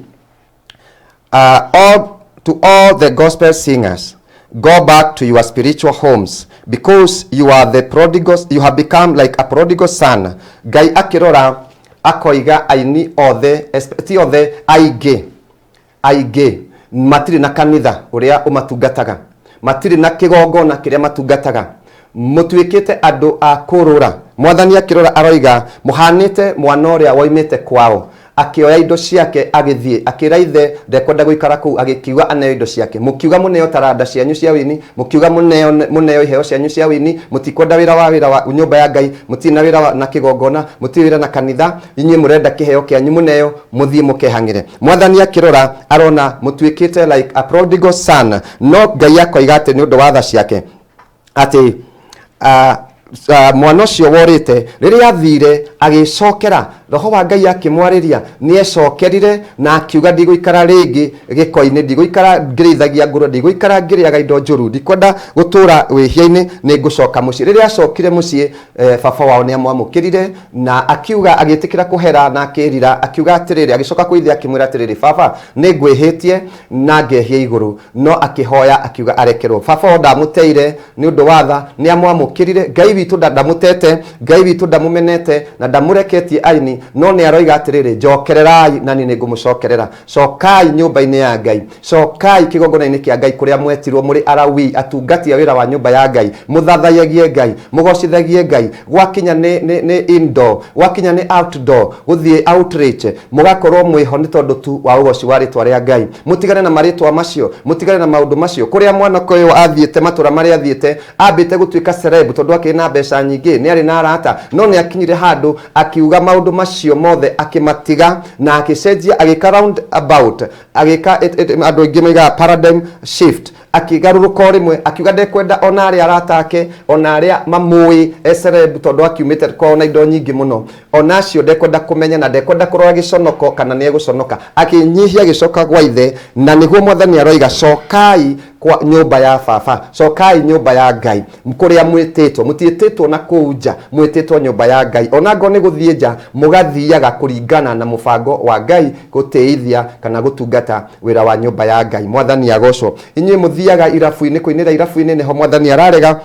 to all the gospel singers, go back to your spiritual homes, because you are the prodigal, you have become like a prodigal son. Ngai akĩrora akoiga aini othe, ti othe, aingĩ, aingĩ matirĩ na kanitha ũrĩa ũmatungataga, matirĩ na kĩgongona kĩrĩa matungataga, mũtuĩkĩte andũ a kũrũra. Mwathani akĩrora aroiga mũhanĩte mwana ũrĩa woimĩte kwao akĩoya indo ciake agĩthiĩ, akĩra ithe ndekwenda gũikara kũu, agĩkiuga aneo indo ciake. Mũkiuga mũneo taranda cianyu cia wĩini, mũkiuga mũneo iheo cianyu cia wĩini, mũtikwenda wĩra wa nyũmba ya Ngai, mũtirĩ na wĩra na kĩgongona, mũtirĩ wĩra na kanitha, inyuĩ mũrenda kĩheo kĩanyu mũneo mũthiĩ mũkehang'ĩre. Mwathani akĩrora arona mũtuĩkĩte like a prodigal son, no Ngai akoiga atĩ nĩ ũndũ wa tha ciake atĩ Mwana ũcio worĩte rĩrĩa athire agĩcokera roho wa Ngai akĩmwarĩria, nĩecokerire na akiuga ndigũikara rĩngĩ gĩko-inĩ, ndigũikara ngĩrĩithagia ngũrwe, ndigũikara ngĩrĩaga indo njũru, ndikwenda gũtũra wĩhia-inĩ, nĩngũcoka mũciĩ. Rĩrĩa acokire mũciĩ, baba wao nĩamwamũkĩrire na akiuga, agĩtĩkĩra kũhera na akĩrira, akiuga atĩrĩrĩ, agĩcoka kwĩ ithe akĩmwĩra atĩrĩrĩ, baba nĩngwĩhĩtie na ngehia igũrũ, no akĩhoya akiuga arekerwo. Baba wao ndamũteire nĩ ũndũ wa tha, nĩamwamũkĩrire. Ngai witũ ndamũtete, Ngai witũ ndamũmenete na ndamũreketie aini, no nĩ aroiga atĩrĩrĩ, njokererai na niĩ nĩngũmũcokerera. Cokai nyũmba-inĩ ya Ngai, cokai kĩgongona-inĩ kĩa Ngai kũrĩa mwetirwo mũrĩ Alawii, atungati a wĩra wa nyũmba ya Ngai, mũthathaiyagie Ngai, mũgocithagie Ngai. Gwakinya nĩ indoor, gwakinya nĩ outdoor, gũthiĩ outreach, mũgakorwo mwĩho nĩ tondũ tu wa ũgoci wa rĩtwa rĩa Ngai. Mũtigane na marĩtwa macio, mũtigane na maũndũ macio. Kũrĩa mwanake ũyũ athiĩte, matũra marĩa athiĩte, ambĩte gũtuĩka celeb tondũ akĩrĩ na mbeca nyingĩ, nĩ arĩ na arata, no nĩ akinyire handũ akiuga maũndũ macio mothe akĩmatiga na agĩcenjia, agĩka round about, agĩka andũ aingĩ moigaga paradigm shift, akĩgarũrũka o rĩmwe akiuga ndekwenda ona arĩa arata ake, ona arĩa mamũĩ e celeb tondũ akiumĩte kwao na indo nyingĩ mũno, ona acio ndekwenda kũmenya na ndekwenda kũrora gĩconoko kana nĩ egũconoka. Akĩnyihia agĩcoka gwa ithe, na nĩguo mwathani aroiga cokai kwa nyũmba ya baba, cokai nyũmba ya Ngai kũrĩa mwĩtĩtwo. Mũtiĩtĩtwo na kũu nja, mwĩtĩtwo nyũmba ya Ngai. Ona ngorwo nĩ gũthiĩ nja, mũgathiaga kũringana na mũbango wa Ngai, gũtĩithia kana gũtungata wĩra wa nyũmba ya Ngai. Mwathani agocwo. Inyuĩ mũthiaga irabu-inĩ, kũinĩra irabu-inĩ nĩho mwathani ararega,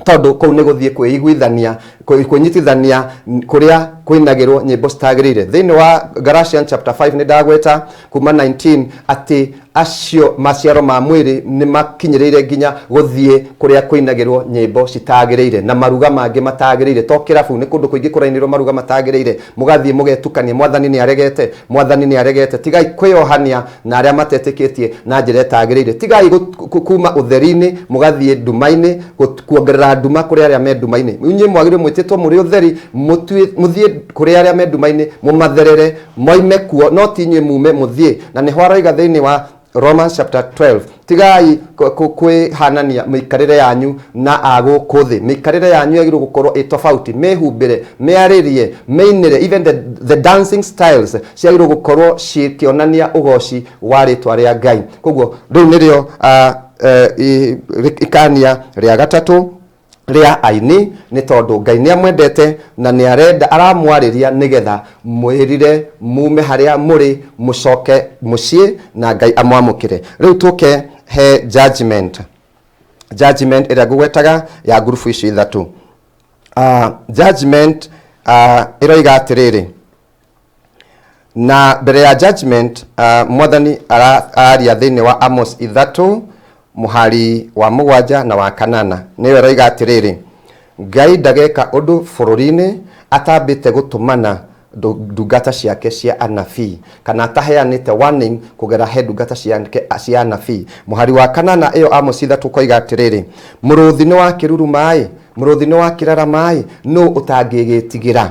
tondũ kũu nĩ gũthiĩ kwĩiguithania, kwĩnyitithania kũrĩa kwĩnagĩrwo nyĩmbo citagĩrĩire. Thĩinĩ wa Galatians chapter 5 nĩ ndagweta kuma 19 atĩ acio maciaro ma mwĩrĩ nĩ makinyĩrĩire nginya gũthiĩ kũrĩa kwĩnagĩrwo nyĩmbo citagĩrĩire na maruga mangĩ matagĩrĩire. To kĩrabu, nĩ kũndũ kũingĩ kũrainĩrwo maruga matagĩrĩire, mũgathiĩ mũgetukania. Mwathani nĩ aregete, mwathani nĩ aregete. Tigai kwĩyohania na arĩa matetĩkĩtie na njĩra ĩtagĩrĩire. Tigai kuma ũtheri-inĩ mũgathiĩ nduma-inĩ, kuongerera nduma kũrĩ arĩa me nduma-inĩ. Inyuĩ mwagĩrĩirwo mwĩtĩtwo mũrĩ ũtheri, mũthiĩ kũrĩ arĩa me nduma-inĩ, mũmatherere moime kuo, no ti inyuĩ mume mũthiĩ. Na nĩho aroiga thĩinĩ wa Romans chapter 12, tigai kwĩhanania mĩikarĩre yanyu na a gũkũ thĩ. Mĩikarĩre yanyu yagĩrĩirwo gũkorwo ĩ tofauti, mĩhumbĩre, mĩarĩrie, mĩinĩre, even the dancing styles ciagĩrĩirwo gũkorwo cikĩonania ũgoci wa rĩtwa rĩa Ngai. Koguo rĩu nĩrĩo ikania rĩa gatatũ rĩa aini, nĩ tondũ Ngai nĩ amwendete na nĩ arenda aramwarĩria nĩgetha mwĩrire mume harĩa mũrĩ mũcoke mũciĩ na Ngai amwamũkĩre. Rĩu tũke he judgment, judgment ĩrĩa ngũgwetaga ya ngurubu icio ithatũ. Judgment ĩroiga atĩrĩrĩ, na mbere ya judgment, mwathani araria thĩinĩ wa Amos 3 mũhari wa 7 na wa 8, nĩyo ĩroiga atĩrĩrĩ, Ngai ndageka ũndũ bũrũri-inĩ atambĩte gũtũmana ndungata ciake cia anabii, kana ataheanĩte warning kũgera he ndungata ciake cia anabii. Mũhari wa 8 ĩyo Amos 3 koiga atĩrĩrĩ, mũrũthi nĩ wa kĩruruma-ĩ, mũrũthi nĩ wa kĩrarama-ĩ, nũ ũtangĩgĩtigĩra?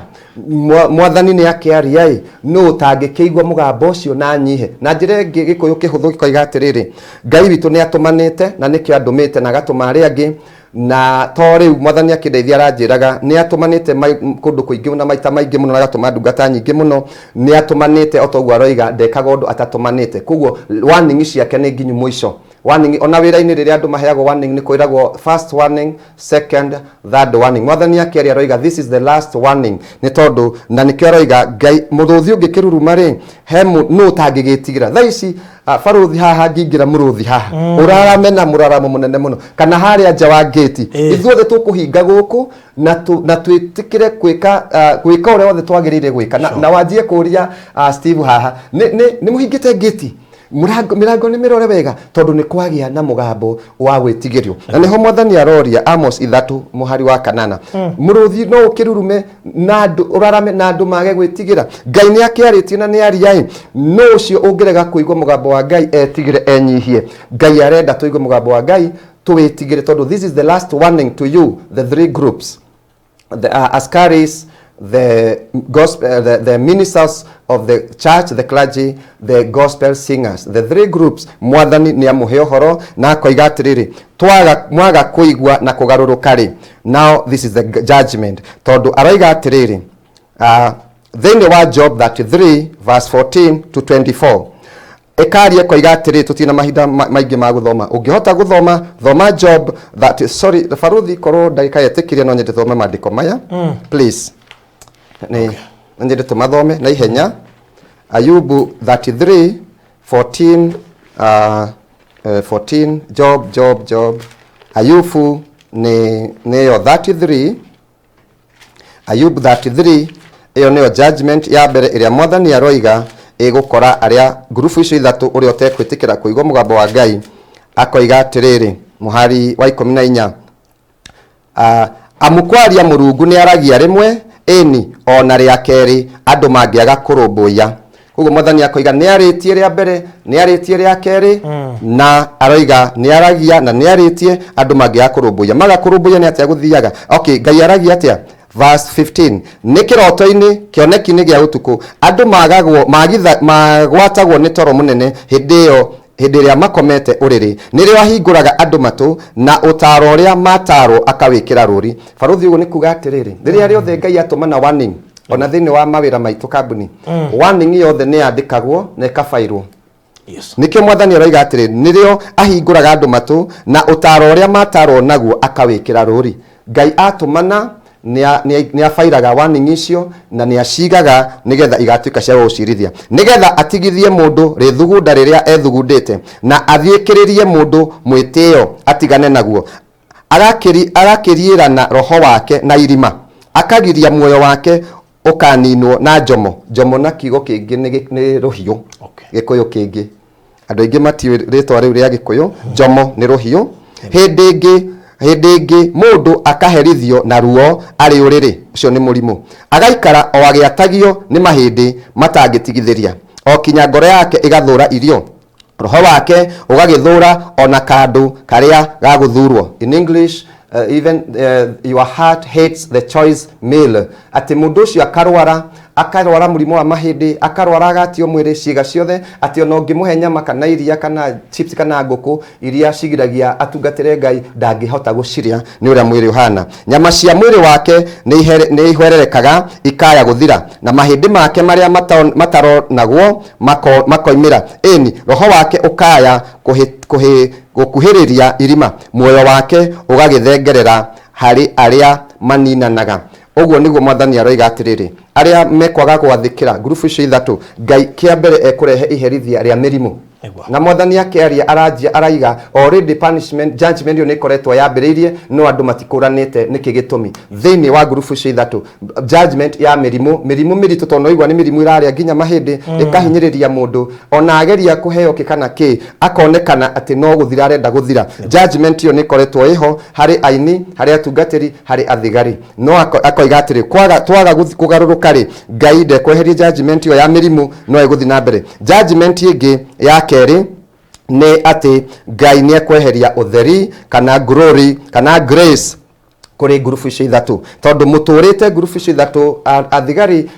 Mwathani nĩ akĩaria-ĩ, nũ ũtangĩkĩigua mũgambo ũcio na nyihe? Na njĩra ĩngĩ gĩkũyũ kĩhũthũ gĩkoiga atĩrĩrĩ, Ngai witũ nĩ atũmanĩte na nĩkĩo andũmĩte na agatũma arĩa angĩ, na to rĩu mwathani akĩndeithia aranjĩraga nĩ atũmanĩte kũndũ kũingĩ na maita maingĩ mũno, na agatũma ndungata nyingĩ mũno. Nĩ atũmanĩte o toguo aroiga, ndekaga ũndũ atatũmanĩte. Koguo warning ciake nĩ nginyu mũico. Warning, ona wĩra-inĩ rĩrĩa andũ maheagwo warning nĩ kwĩragwo first warning, second, third warning. Mwathani akĩaria aroiga this is the last warning, nĩ tondũ na nĩkĩo aroiga Ngai mũrũthi ũngĩkĩruruma rĩ, he nũ ũtangĩgĩtigĩra? Thaa ici barũthi haha ngĩingĩra mũrũthi haha ũrarame na mũraramo mũnene mũno, kana harĩa nja wa ngĩti, ithuothe tũkũhinga gũkũ na twĩtĩkĩre gwĩka ũrĩa wothe twagĩrĩire gwĩka. Na wanjie kũria Steve haha, nĩ mũhingĩte ngĩti, mĩrango nĩ mĩrore wega, tondũ nĩ kwagĩa na mũgambo wa gwĩtigĩrio. Na nĩho mwathani aroria Amos 3 mũhari wa 8, mũrũthi no ũkĩrurume na andũ, ũrarame na andũ mage gwĩtigĩra? Ngai nĩ akĩarĩtie na nĩ aria-ĩ, nũ ũcio ũngĩrega kũigua mũgambo wa Ngai etigĩre enyihie? Ngai arenda tũigue mũgambo wa Ngai tũwĩtigĩre, tondũ this is the last warning to you, the three groups, the askaris, the gospel, the ministers of the church, the clergy, the gospel singers, the three groups. Mwathani nĩ amũhe ũhoro na akoiga atĩrĩrĩ, twaga mwaga kũigua na kũgarũrũka rĩ, now this is the judgment. Tondũ aroiga atĩrĩrĩ, thĩinĩ wa Job 33 verse 14 to 24, ĩkaria koiga atĩrĩ, tũtirĩ na mahinda maingĩ ma gũthoma. Ũngĩhota gũthoma, thoma Job that, sorry, baruthi, korwo ndagĩka yetĩkĩria, no nyende thome maandĩko maya, please. Nĩ no nyende tũmathome na ihenya. Ayubu 33 14, 14, Job, Job, Job, Ayubu nĩ nĩyo 33, Ayubu 33. Ĩyo nĩyo judgment ya mbere ĩrĩa Mwathani aroiga ĩgũkora arĩa ngurubu icio ithatũ, ũrĩa ũtekwĩtĩkĩra kũigua mũgambo wa Ngai. Akoiga atĩrĩrĩ, mũhari wa 14, amu kwaria Mũrungu nĩ aragia rĩmwe, ĩni ona rĩa kerĩ, andũ mangĩaga kũrũmbũiya. Koguo Mwathani akoiga nĩ arĩtie rĩa mbere, nĩ arĩtie rĩa kerĩ, na aroiga nĩ aragia na nĩ arĩtie, andũ mangĩaga kũrũmbũiya. Maga kũrũmbũiya nĩ atĩa gũthiaga? Okay, Ngai aragia atĩa? Verse 15, nĩ kĩroto-inĩ, kĩoneki-inĩ gĩa ũtukũ, andũ magagwo magitha magwatagwo nĩ toro mũnene. Hĩndĩ ĩyo, hĩndĩ ĩrĩa makomete ũrĩrĩ, nĩrĩo ahingũraga andũ matũ, na ũtaaro ũrĩa matarwo akawĩkĩra rũri. Barũthi, ũguo nĩ kuga atĩrĩrĩ, rĩrĩa rĩothe Ngai atũmana warning, ona thĩinĩ wa mawĩra maitũ kambuni, warning yothe nĩ yandĩkagwo na ĩkabairwo. Nĩkĩo Mwathani aroiga atĩrĩ, nĩrĩo ahingũraga andũ matũ, na ũtaaro ũrĩa matarwo naguo akawĩkĩra rũri. Ngai atũmana nĩ abairaga warning icio na nĩ acigaga nĩgetha igatuĩka cia gũcirithia, nĩgetha atigithie mũndũ rĩthugunda rĩrĩa ethugundĩte, na athiĩkĩrĩrie mũndũ mwĩtĩo atigane naguo. Agakĩriĩrana roho wake na irima, akagiria muoyo wake ũkaninwo na njomo. Njomo na kiugo kĩngĩ nĩ rũhiũ. Gĩkũyũ kĩngĩ, andũ aingĩ matiũĩ rĩtwa rĩu rĩa Gĩkũyũ. Njomo nĩ rũhiũ. Hĩndĩ ĩngĩ mũndũ akaherithio na ruo arĩ ũrĩrĩ, ũcio nĩ mũrimũ, agaikara o agĩatagio nĩ mahĩndĩ matangĩtigithĩria, o kinya ngoro yake ĩgathũra irio, roho wake ũgagĩthũra ona kandũ karĩa gagũthurwo. In English, even your heart hates the choice meal. Atĩ mũndũ ũcio akarwara, akarwara mũrimũ wa mahĩndĩ, akarwara agatio mwĩrĩ ciĩga ciothe, atĩ ona ũngĩmũhe nyama kana iria kana chips kana ngũkũ iria cigiragia atungatĩre Ngai, ndangĩhota gũcirĩa nĩ ũrĩa mwĩrĩ ũhana. Nyama cia mwĩrĩ wake nĩ ihwererekaga ikaya gũthira, na mahĩndĩ make marĩa mataronagwo makoimĩra. Ĩni roho wake ũkaya gũkuhĩrĩria irima, muoyo wake ũgagĩthengerera harĩ arĩa maninanaga. Ũguo nĩguo Mwathani aroiga atĩrĩrĩ, arĩa mekwaga gwathĩkĩra, ngurubu icio ithatũ, Ngai kĩa mbere ekũrehe iherithia rĩa mĩrimũ. Na Mwathani akĩaria aranjia araiga already punishment, judgment ĩyo nĩ ĩkoretwo yambĩrĩirie, no andũ matikũranĩte nĩkĩ gĩtũmi. Thĩinĩ wa ngurubu icio ithatũ, judgment ya mĩrimũ, mĩrimũ mĩritũ, tondũ noigua nĩ mĩrimũ ĩrarĩa nginya mahĩndĩ, ĩkahinyĩrĩria mũndũ, ona ageria kũheo kĩ kana kĩ, akonekana atĩ no gũthira arenda gũthira. Judgment ĩyo nĩ ĩkoretwo ĩho harĩ aini, harĩ atungatĩri, harĩ athigari. No akoiga atĩrĩ, kwaga twaga kũgarũrũka rĩ, Ngai ndekweheria judgment ĩyo ya mĩrimũ, no ĩgũthiĩ na mbere. Judgment ĩngĩ ya kerĩ nĩ atĩ Ngai nĩ ekweheria ũtheri kana glory kana grace kũrĩ ngurubu icio ithatũ, tondũ mũtũrĩte ngurubu icio ithatũ, athigari,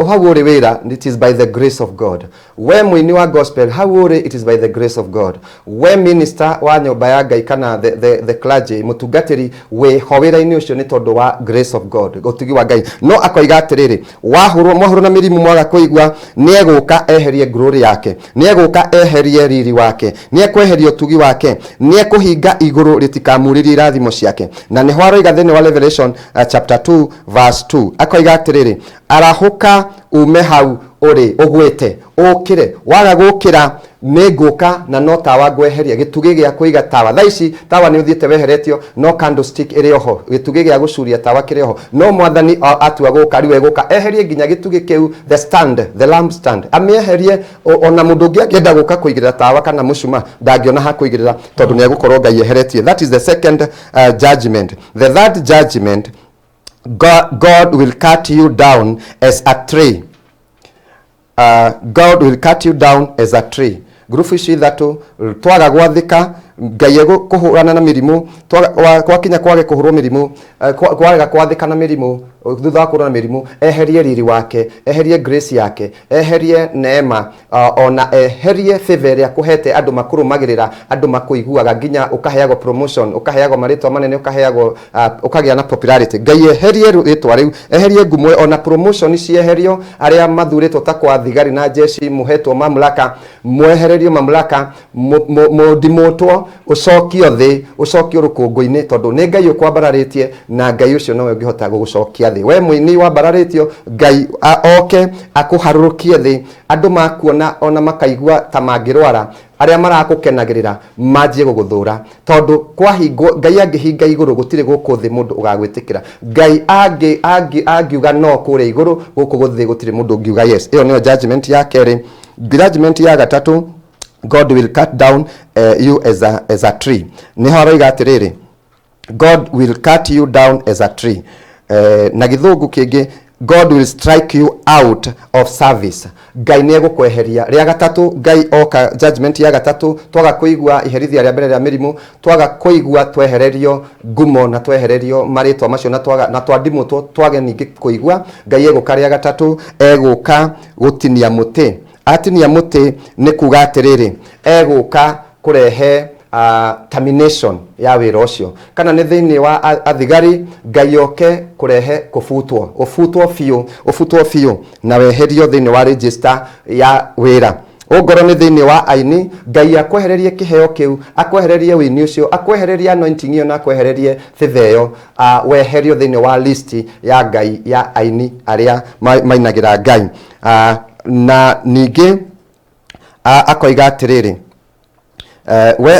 hau ũrĩ wĩra, it is by the grace of God. We mũini wa gospel, hau ũrĩ, it is by the grace of God. We minister wa nyũmba ya Ngai kana the clergy, mũtungatĩri, wĩ ho wĩra-inĩ ũcio nĩ tondũ wa grace of God, ũtugi wa Ngai. No akoiga atĩrĩrĩ, wahũrwo, mwahũrwo na mĩrimũ, mwaga kũigua, nĩ egũka eherie glory yake, nĩ egũka eherie riri wake, nĩ ekweheria ũtugi wake, nĩ ekũhinga igũrũ rĩtikamurĩrie irathimo ciake. Na nĩho aroiga thĩinĩ wa Revelation chapter 2 verse 2, akoiga atĩrĩrĩ, arahũka ume hau ũrĩ ũgwĩte, ũkĩre. Waga gũkĩra, nĩ ngũka na no tawa ngweheria, gĩtugĩ gĩa kũiga tawa. Thaa ici tawa nĩ ũthiĩte weheretio, no candlestick ĩrĩ oho, gĩtugĩ gĩa gũcuria tawa kĩrĩ oho. No Mwathani atua gũka rĩu, egũka eherie nginya gĩtugĩ kĩu, the stand, the lamp stand, amĩeherie. Ona mũndũ ũngĩ angĩenda gũka kũigĩrĩra tawa kana mũcuma, ndangĩona ha kũigĩrĩra, tondũ nĩ egũkorwo Ngai eheretie. That is the second judgment. The third judgment, God will cut you down as a tree. God will cut you down as a tree. Ngurubu icio ithatũ twaga gwathĩka. Ngai egũkũhũrana na mĩrimũ, gwakinya kwage kũhũrwo mĩrimũ, kwarega kwathĩka na mĩrimũ, thutha wa kũhũrana na mĩrimũ, eherie riri wake, eherie grace yake, eherie neema, ona eherie favor ĩrĩa kũhete andũ makũrũmagĩrĩra, andũ makũiguaga, nginya ũkaheagwo promotion, ũkaheagwo marĩtwa manene, ũkaheagwo ũkagĩa na popularity. Ngai eherie rĩtwa rĩu, eherie ngumo, ona promotion cieherio, arĩa mathurĩtwo ta kwa thigari na jeshi mũhetwo mamlaka, mwehererio mamlaka, mũndimũtwo, ũcokio thĩ, ũcokio rũkũngũ-inĩ, tondũ nĩ Ngai ũkwambararĩtie, na Ngai ũcio nowe ũngĩhota gũgũcokia thĩ. We mũini wambararĩtio, Ngai oke akũharũrũkie thĩ, andũ makuona ona makaigua ta mangĩrwara, arĩa marakũkenagĩrĩra manjie gũgũthũra, tondũ kwahingwo, Ngai angĩhinga igũrũ, gũtirĩ gũkũ thĩ mũndũ ũgagwĩtĩkĩra. Ngai angiuga no kũrĩa igũrũ, gũkũ thĩ gũtirĩ mũndũ ũngiuga yes. Ĩyo nĩyo judgment ya kerĩ. Judgment ya gatatũ, God will cut down you as a tree. Nĩho aroiga atĩrĩrĩ, God will cut you down as a tree. Na gĩthũngũ kĩngĩ, God will strike you out of service. Ngai nĩ egũkweheria. Rĩa gatatũ, Ngai oka judgment ya gatatũ, twaga kũigua iherithia rĩa mbere rĩa mĩrimũ, twaga kũigua twehererio ngumo na twehererio marĩtwa macio, na twaga na twandimũtwo, twage ningĩ kũigua, Ngai egũka rĩa gatatũ, egũka gũtinia mũtĩ. Atinia mũtĩ nĩ kuga atĩrĩrĩ, egũka kũrehe termination ya wĩra ũcio. Kana nĩ thĩinĩ wa athigari, Ngai oke kũrehe kũbutwo, ũbutwo biũ, ũbutwo biũ na weherio thĩinĩ wa register ya wĩra. Ongorwo nĩ thĩinĩ wa aini, Ngai akwehererie kĩheo kĩu, akwehererie wĩini ũcio, akwehererie anointing ĩyo, na akwehererie favor ĩyo, weherio thĩinĩ wa list ya Ngai ya aini arĩa mainagĩra Ngai. Na ningĩ akoiga atĩrĩrĩ, we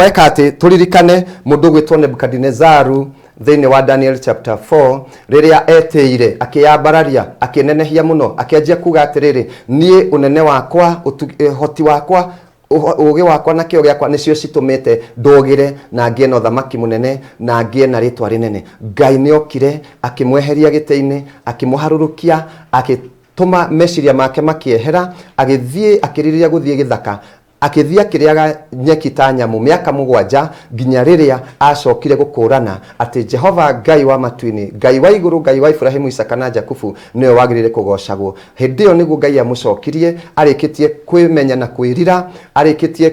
weka atĩ tũririkane mũndũ ũgwĩtwo Nebukadinezaru thĩinĩ wa Daniel chapter 4, rĩrĩa etĩire, akĩyambararia, akĩnenehia mũno, akĩanjia kuga atĩrĩrĩ, niĩ ũnene wakwa, ũhoti wakwa, ũgĩ wakwa na kĩo gĩakwa nĩcio citũmĩte ndũgĩre na ngĩe na ũthamaki mũnene na ngĩe na rĩtwa rĩnene. Ngai nĩ okire akĩmweheria gĩtĩ-inĩ, akĩmũharũrũkia, agĩtũma meciria make makĩehera, agĩthiĩ akĩrirĩria gũthiĩ gĩthaka, akĩthiĩ akĩrĩaga nyeki ta nyamũ mĩaka 7, nginya rĩrĩa acokire gũkũrana atĩ Jehova Ngai wa matu-inĩ, Ngai wa igũrũ, Ngai wa Ibrahimu, Isaka na Jakubu, nĩwe wagĩrĩire kũgocagwo. Hĩndĩ ĩyo nĩguo Ngai amũcokirie, arĩkĩtie kwĩmenya na kwĩrira, arĩkĩtie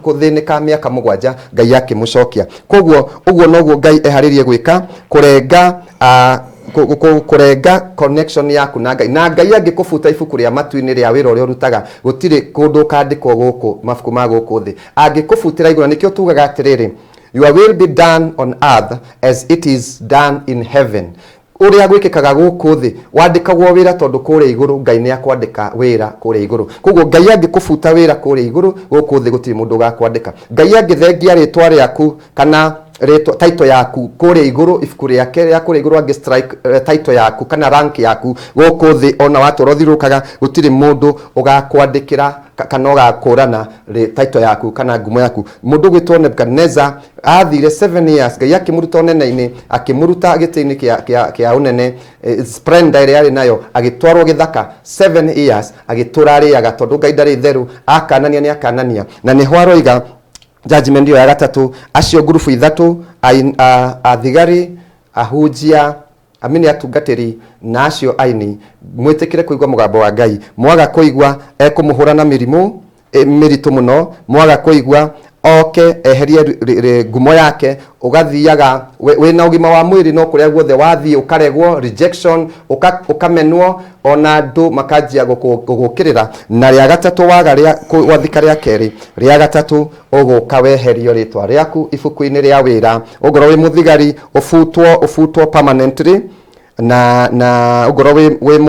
kũthĩnĩka mĩaka 7, Ngai akĩmũcokia. Koguo ũguo noguo Ngai eharĩrie gwĩka, kũrenga kũrenga connection yaku na Ngai. Na Ngai angĩkũbuta ibuku rĩa matu-inĩ rĩa wĩra ũrĩa ũrutaga, gũtirĩ kũndũ ũkandĩkwo gũkũ mabuku ma gũkũ thĩ. Angĩkũbutĩra igũrũ, nĩkĩo tugaga atĩrĩrĩ, "Your will be done on earth as it is done in heaven." Ũrĩa gwĩkĩkaga gũkũ thĩ, wandĩkagwo wĩra, tondũ kũrĩa igũrũ Ngai nĩ akwandĩka wĩra kũrĩa igũrũ. Koguo Ngai angĩkũbuta wĩra kũrĩa igũrũ, gũkũ thĩ gũtirĩ mũndũ ũgakwandĩka. Ngai angĩthengia rĩtwa rĩaku kana rĩtwa title yaku kũrĩa igũrũ, ibuku rĩake rĩa kũrĩa igũrũ, angĩ strike title yaku kana rank yaku gũkũ thĩ, ona watũra ũthiũrũrũkaga, gũtirĩ mũndũ ũgakwandĩkĩra kana ũgakũrana title yaku kana ngumo yaku. Mũndũ ũgwĩtwo Nebukadnezar athire 7 years, Ngai akĩmũruta ũnene-inĩ, akĩmũruta gĩtĩ-inĩ kĩa ũnene, splendor ĩrĩa arĩ nayo, agĩtwarwo gĩthaka 7 years, agĩtũra arĩaga, tondũ Ngai ndarĩ itherũ, akanania nĩ akanania. Na nĩho aroiga judgment ĩyo ya gatatũ, acio ngurubu ithatũ, athigari, ahunjia, amini atungatĩri, na acio aini, mwĩtĩkĩre kũigua mũgambo wa Ngai. Mwaga kũigua, ekũmũhũra na mĩrimũ mĩritũ mũno. Mwaga kũigua, oke eherie ngumo yake, ũgathiaga wĩna ũgima wa mwĩrĩ, no kũrĩa guothe wathiĩ ũkaregwo, rejection, ũkamenwo, ona andũ makanjia gũgũkĩrĩra. Na rĩa gatatũ, waga rĩa gwathika rĩa kerĩ, rĩa gatatũ ũgũka weherio rĩtwa rĩaku ibuku-inĩ rĩa wĩra. Ũngorwo wĩ mũthigari, ũbutwo, ũbutwo permanently. Na ũngorwo wĩ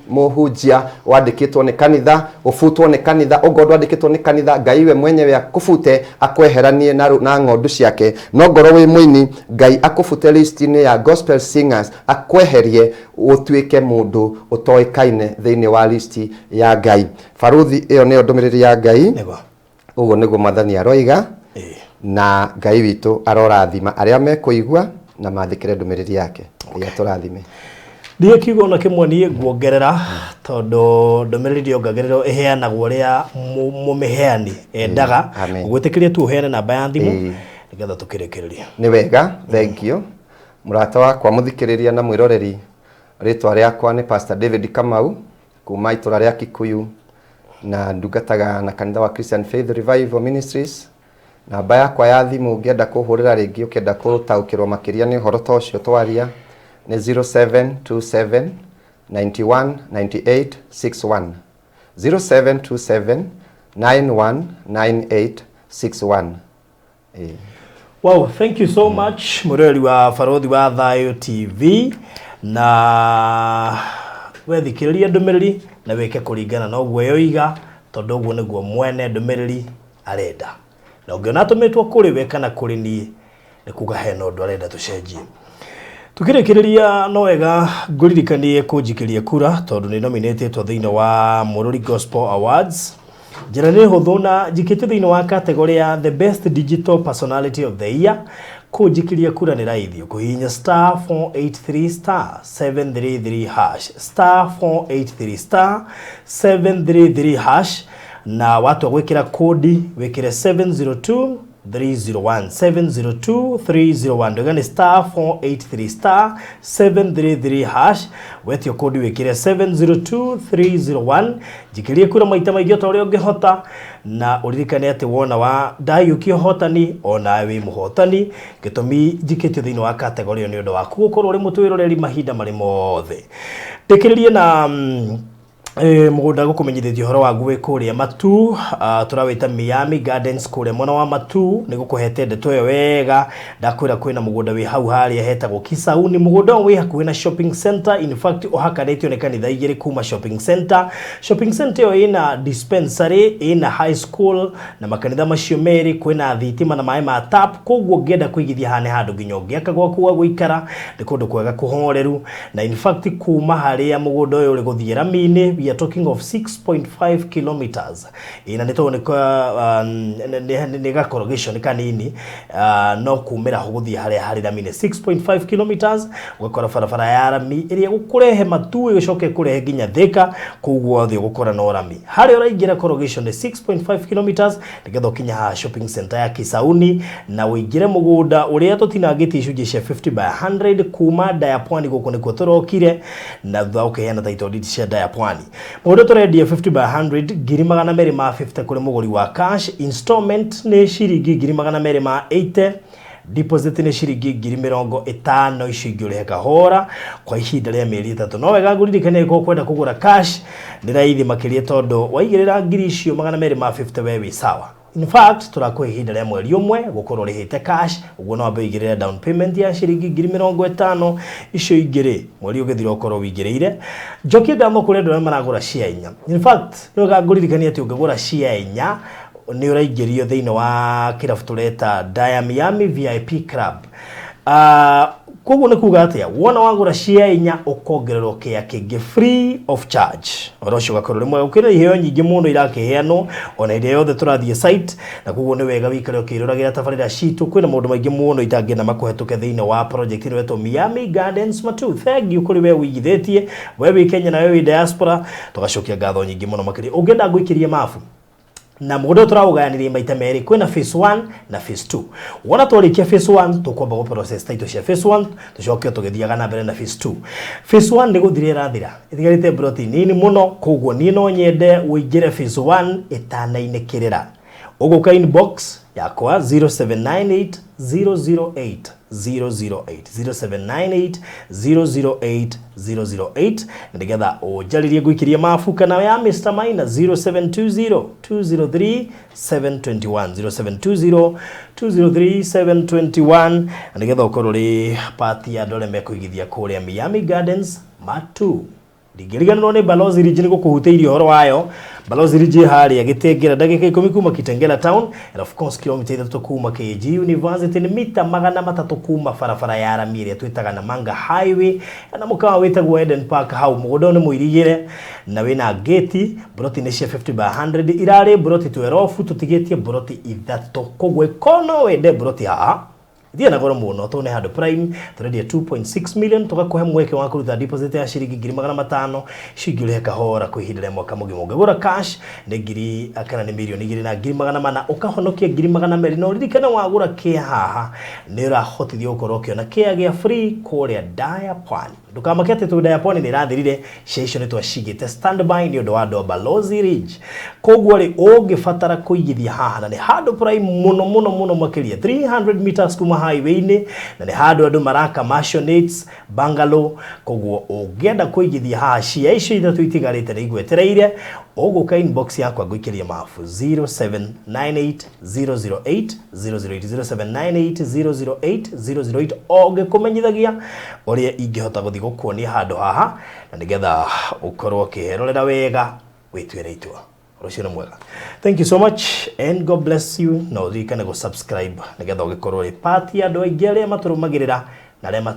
mũhunjia wandĩkĩtwo nĩ kanitha, ũbutwo nĩ kanitha. Ũngorwo ndwandĩkĩtwo nĩ kanitha, Ngai we mwenyewe akũbute, akweheranie na ng'ondu ciake. No ngorwo wĩ mũini, Ngai akũbute list-inĩ ya gospel singers, akweherie ũtuĩke mũndũ ũtoĩkaine thĩinĩ wa list ya Ngai. Baruthi, ĩyo nĩyo ndũmĩrĩri ya Ngai. Ũguo nĩguo Mwathani aroiga. Na Ngai witũ arorathima arĩa mekũigua na mathĩkĩre ndũmĩrĩri yake. Ngai atũrathime. Ndiĩ kiugo na kĩmwe niĩ nguongerera. Tondũ ndũmĩrĩri ndĩongagĩrĩrwo, ĩheanagwo ũrĩa mũmĩheani endaga. Amen. Gwĩtĩkĩria tu ũheane namba ya thimũ nĩgetha tũkĩrĩkĩrĩrie. Nĩ wega, thank you, mũrata wakwa mũthikĩrĩria na mwĩroreri. Rĩtwa rĩakwa nĩ Pastor David Kamau kuma itũra rĩa Kikuyu, na ndungataga na kanitha wa Christian Faith Revival Ministries. Namba yakwa ya thimũ ũngĩenda kũhũrĩra rĩngĩ, ũkĩenda gũtaũkĩrwo makĩria nĩ ũhoro ta ũcio twaria, nĩ 0727 91 98 61, 0727 91 98 61. Ĩĩ. Wow, thank you so much, mũrori wa Barothi wa Thayũ TV, na wethikĩrĩria ndũmĩrĩri na wĩke kũringana na ũguo yoiga, tondũ ũguo nĩguo mwene ndũmĩrĩri arenda. Na ũngĩona atũmĩtwo kũrĩ we kana kũrĩ niĩ, nĩ kuga hena ũndũ arenda tũcenjie. Tukĩrĩkĩrĩria, no wega ngũririkanie kũnjikĩria kura, tondũ nĩ nominatĩtwo thĩinĩ wa Mũrũri Gospel Awards. Njĩra nĩ hũthũ, na njikĩtio thĩinĩ wa category ya the best digital personality of the year. Kũnjikĩria kura nĩ raithi, kũhihinya *483*733#, *483*733#, na watua gwĩkĩra kodi wĩkĩre 702 301, 702 301. Ndoiga nĩ *483*733#, wetio kodi wĩkĩre 702 301. Njikĩrie kura maita maingĩ o ta ũrĩa ũngĩhota, na ũririkane atĩ wona wa ndaiyũkia ũhotani, onawe wĩ mũhotani. Gĩtũmi njikĩtio thĩinĩ wa category ĩyo nĩ ũndũ waku gũkorwo ũrĩ mũtwĩroreri mahinda marĩ mothe. Ndĩkĩrĩrie na mũgũnda gũkũmenyithĩtie ũhoro waguo wĩ kũrĩa Matu, tũrawĩta Miami Gardens kũrĩa mwena wa Matu. Nĩ gũkũhete ndeto ĩyo wega. Ndakwĩra kwĩna mũgũnda wĩ hau harĩa hetagwo Kisauni. Mũgũnda ũyũ wĩ hakuhĩ na shopping center, in fact ũhakanĩtio nĩ kanitha igĩrĩ kuma shopping center. Shopping center ĩyo ĩna dispensary, ĩna high school na makanitha macio merĩ, kwĩna thitima na maĩ ma tap. Koguo ũngĩenda kũigithia haha nĩ handũ nginya ũngĩaka gwaku gwa gũikara. Nĩ kũndũ kwega kũhoreru, na in fact kuma harĩa mũgũnda ũyũ ũrĩ gũthiĩ rami-inĩ, we are talking of 6.5 kilometers. Ĩ, na nĩ tondũ nĩ gakorogesho nĩ kanini, no kumĩra ho gũthiĩ harĩa harĩ rami-inĩ 6.5 kilometers, ũgakora barabara ya rami ĩrĩa gũkũrehe Matu, ĩgĩcoke ĩkũrehe nginya Thika. Koguo othe ũgũkora no rami harĩa ũraingĩra Corrugation nĩ 6.5 kilometers, nĩgetha ũkinye haha shopping center ya Kisauni na ũingĩre mũgũnda ũrĩa tũtinangĩtie icunjĩ cia 50 by 100 kuma nda ya pwani. Gũkũ nĩkuo tũrokire na thutha wa ũkĩheana title deed cia nda ya pwani. Mũgũnda tũrendia 50 by 100 250,000 kũrĩ mũgũri wa cash. Installment nĩ ciringi 280,000, deposit nĩ ciringi 50,000, icio ingĩ ũrĩhe kahora kwa ihinda rĩa mĩeri 3. No wega ngũririkanie, angĩkorwo kwenda kũgũra cash nĩ raithi makĩria, tondũ waigĩrĩra ngiri icio 250 we wĩ sawa. In fact tũrakũhe ihinda rĩa mweri 1 gũkorwo ũrĩhĩte cash. Ũguo no wambe ũigĩrĩre down payment ya ciringi 50,000, icio ingĩ rĩ, mweri ũgĩthira ũkorwo wĩigĩrĩire. Njokie ngatho kũrĩ andũ arĩa maragũra cia inya. In fact nĩ wega ngũririkanie atĩ ũngĩgũra cia inya nĩ ũraingĩrio thĩinĩ wa kĩrabu tũreta Daya Miami VIP Club. Koguo nĩ kuga atĩa? Wona wagũra cia inya ũkongererwo kĩa kĩngĩ free of charge. Ũhoro ũcio ũgakorwo ũrĩ mwega. Gũkĩrĩ iheo nyingĩ mũno irakĩheanwo ona hĩndĩ yothe tũrathiĩ site, na koguo nĩ wega wĩikare ũkĩroragĩra tabarĩra citũ. Kwĩna maũndũ maingĩ mũno itangĩenda makũhetũke thĩinĩ wa project ĩno ĩtwo Miami Gardens Matu. Thank you kũrĩ we wĩigithĩtie, we wĩ Kenya na we wĩ diaspora, tũgacokia ngatho nyingĩ mũno makĩria. Ũngĩenda ngũikĩrie mabu na mũgũnda ũyũ, tũraũgayanirie maita merĩ, kwĩna phase 1 na phase 2. Wona twarĩkia phase 1, tũkwamba gũ process title cia phase 1, tũcoke tũgĩthiaga na mbere na phase 2. Phase 1 nĩ gũthira ĩrathira, ĩtigarĩte broti nini mũno. Koguo niĩ no nyende ũingĩre phase 1 ĩtanainĩkĩrĩra. Ũgũka inbox yakwa 0798 008 008, 0798 008 008, na nĩgetha ũnjarĩrie ngũikĩrie mabu, kana ya Mr. Maina 0720 203 721, 0720 203 721, na nĩgetha ũkorwo ũrĩ part ya andũ arĩa mekũigithia kũrĩa Miami Gardens Matu. Ndingĩriganĩrwo nĩ Balozi Ridge, nĩ gũkũhutĩirie ũhoro wayo. Balozi Ridge ĩ harĩa Gĩtengera, ndagĩka 10 kuma Kitengela town, and of course kilomita 3 kuma KAG University, nĩ mita 300 kuma barabara ya rami ĩrĩa twĩtaga Namanga Highway, na mũkawa wĩtagwo Eden Park hau. Mũgũnda ũyũ nĩ mũirigĩre na wĩna gate. Broti nĩ cia 50 by 100, irarĩ broti 12, tũtigĩtie broti 3. Koguo ĩkorwo no wende broti haha. Ithiĩ na goro mũno tondũ nĩ handũ prime, tũrendia 2.6 million, tũgakũhe mweke wa kũruta deposit ya ciringi 500,000, icio ingĩ ũrĩhe kahora kwa ihinda rĩa mwaka mũgima. Ũngĩgũra cash nĩ ngiri kana nĩ 2,400,000, ũkahonokia 200,000. Na ũririkane wagũra kĩa haha nĩ ũrahotithio gũkorwo ũkĩona kĩa gĩa free kũrĩa Daya Pwani. Ndũkamake atĩ tondũ Daya Pwani nĩ ĩrathirire, share icio nĩ twacigĩte standby nĩ ũndũ wa andũ a Balozi Ridge. Koguo rĩ, ũngĩbatara kũigithia haha, na nĩ handũ prime mũno mũno mũno makĩria, 300 meters kuma highway-inĩ, na nĩ handũ andũ maraka mansionates, bungalow. Koguo ũngĩenda kũigithia haha, share icio ithatũ itigarĩte nĩ igwetereire. Ũgũka inbox yakwa ngũikĩrie mabu 0798 008 008, 0798 008 008, o ngĩkũmenyithagia ũrĩa ingĩhota gũthiĩ gũkuonia handũ haha, na nĩgetha ũkorwo ũkĩrorera wega wĩtuĩre itua. Rũciũ nĩ mwega. Thank you so much and God bless you. Na ũririkane gũ subscribe nĩgetha ũgĩkorwo ũrĩ part ya andũ aingĩ arĩa matũrũmagĩrĩra na arĩa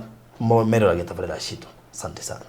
meroragia tabarĩra citũ. Asante sana.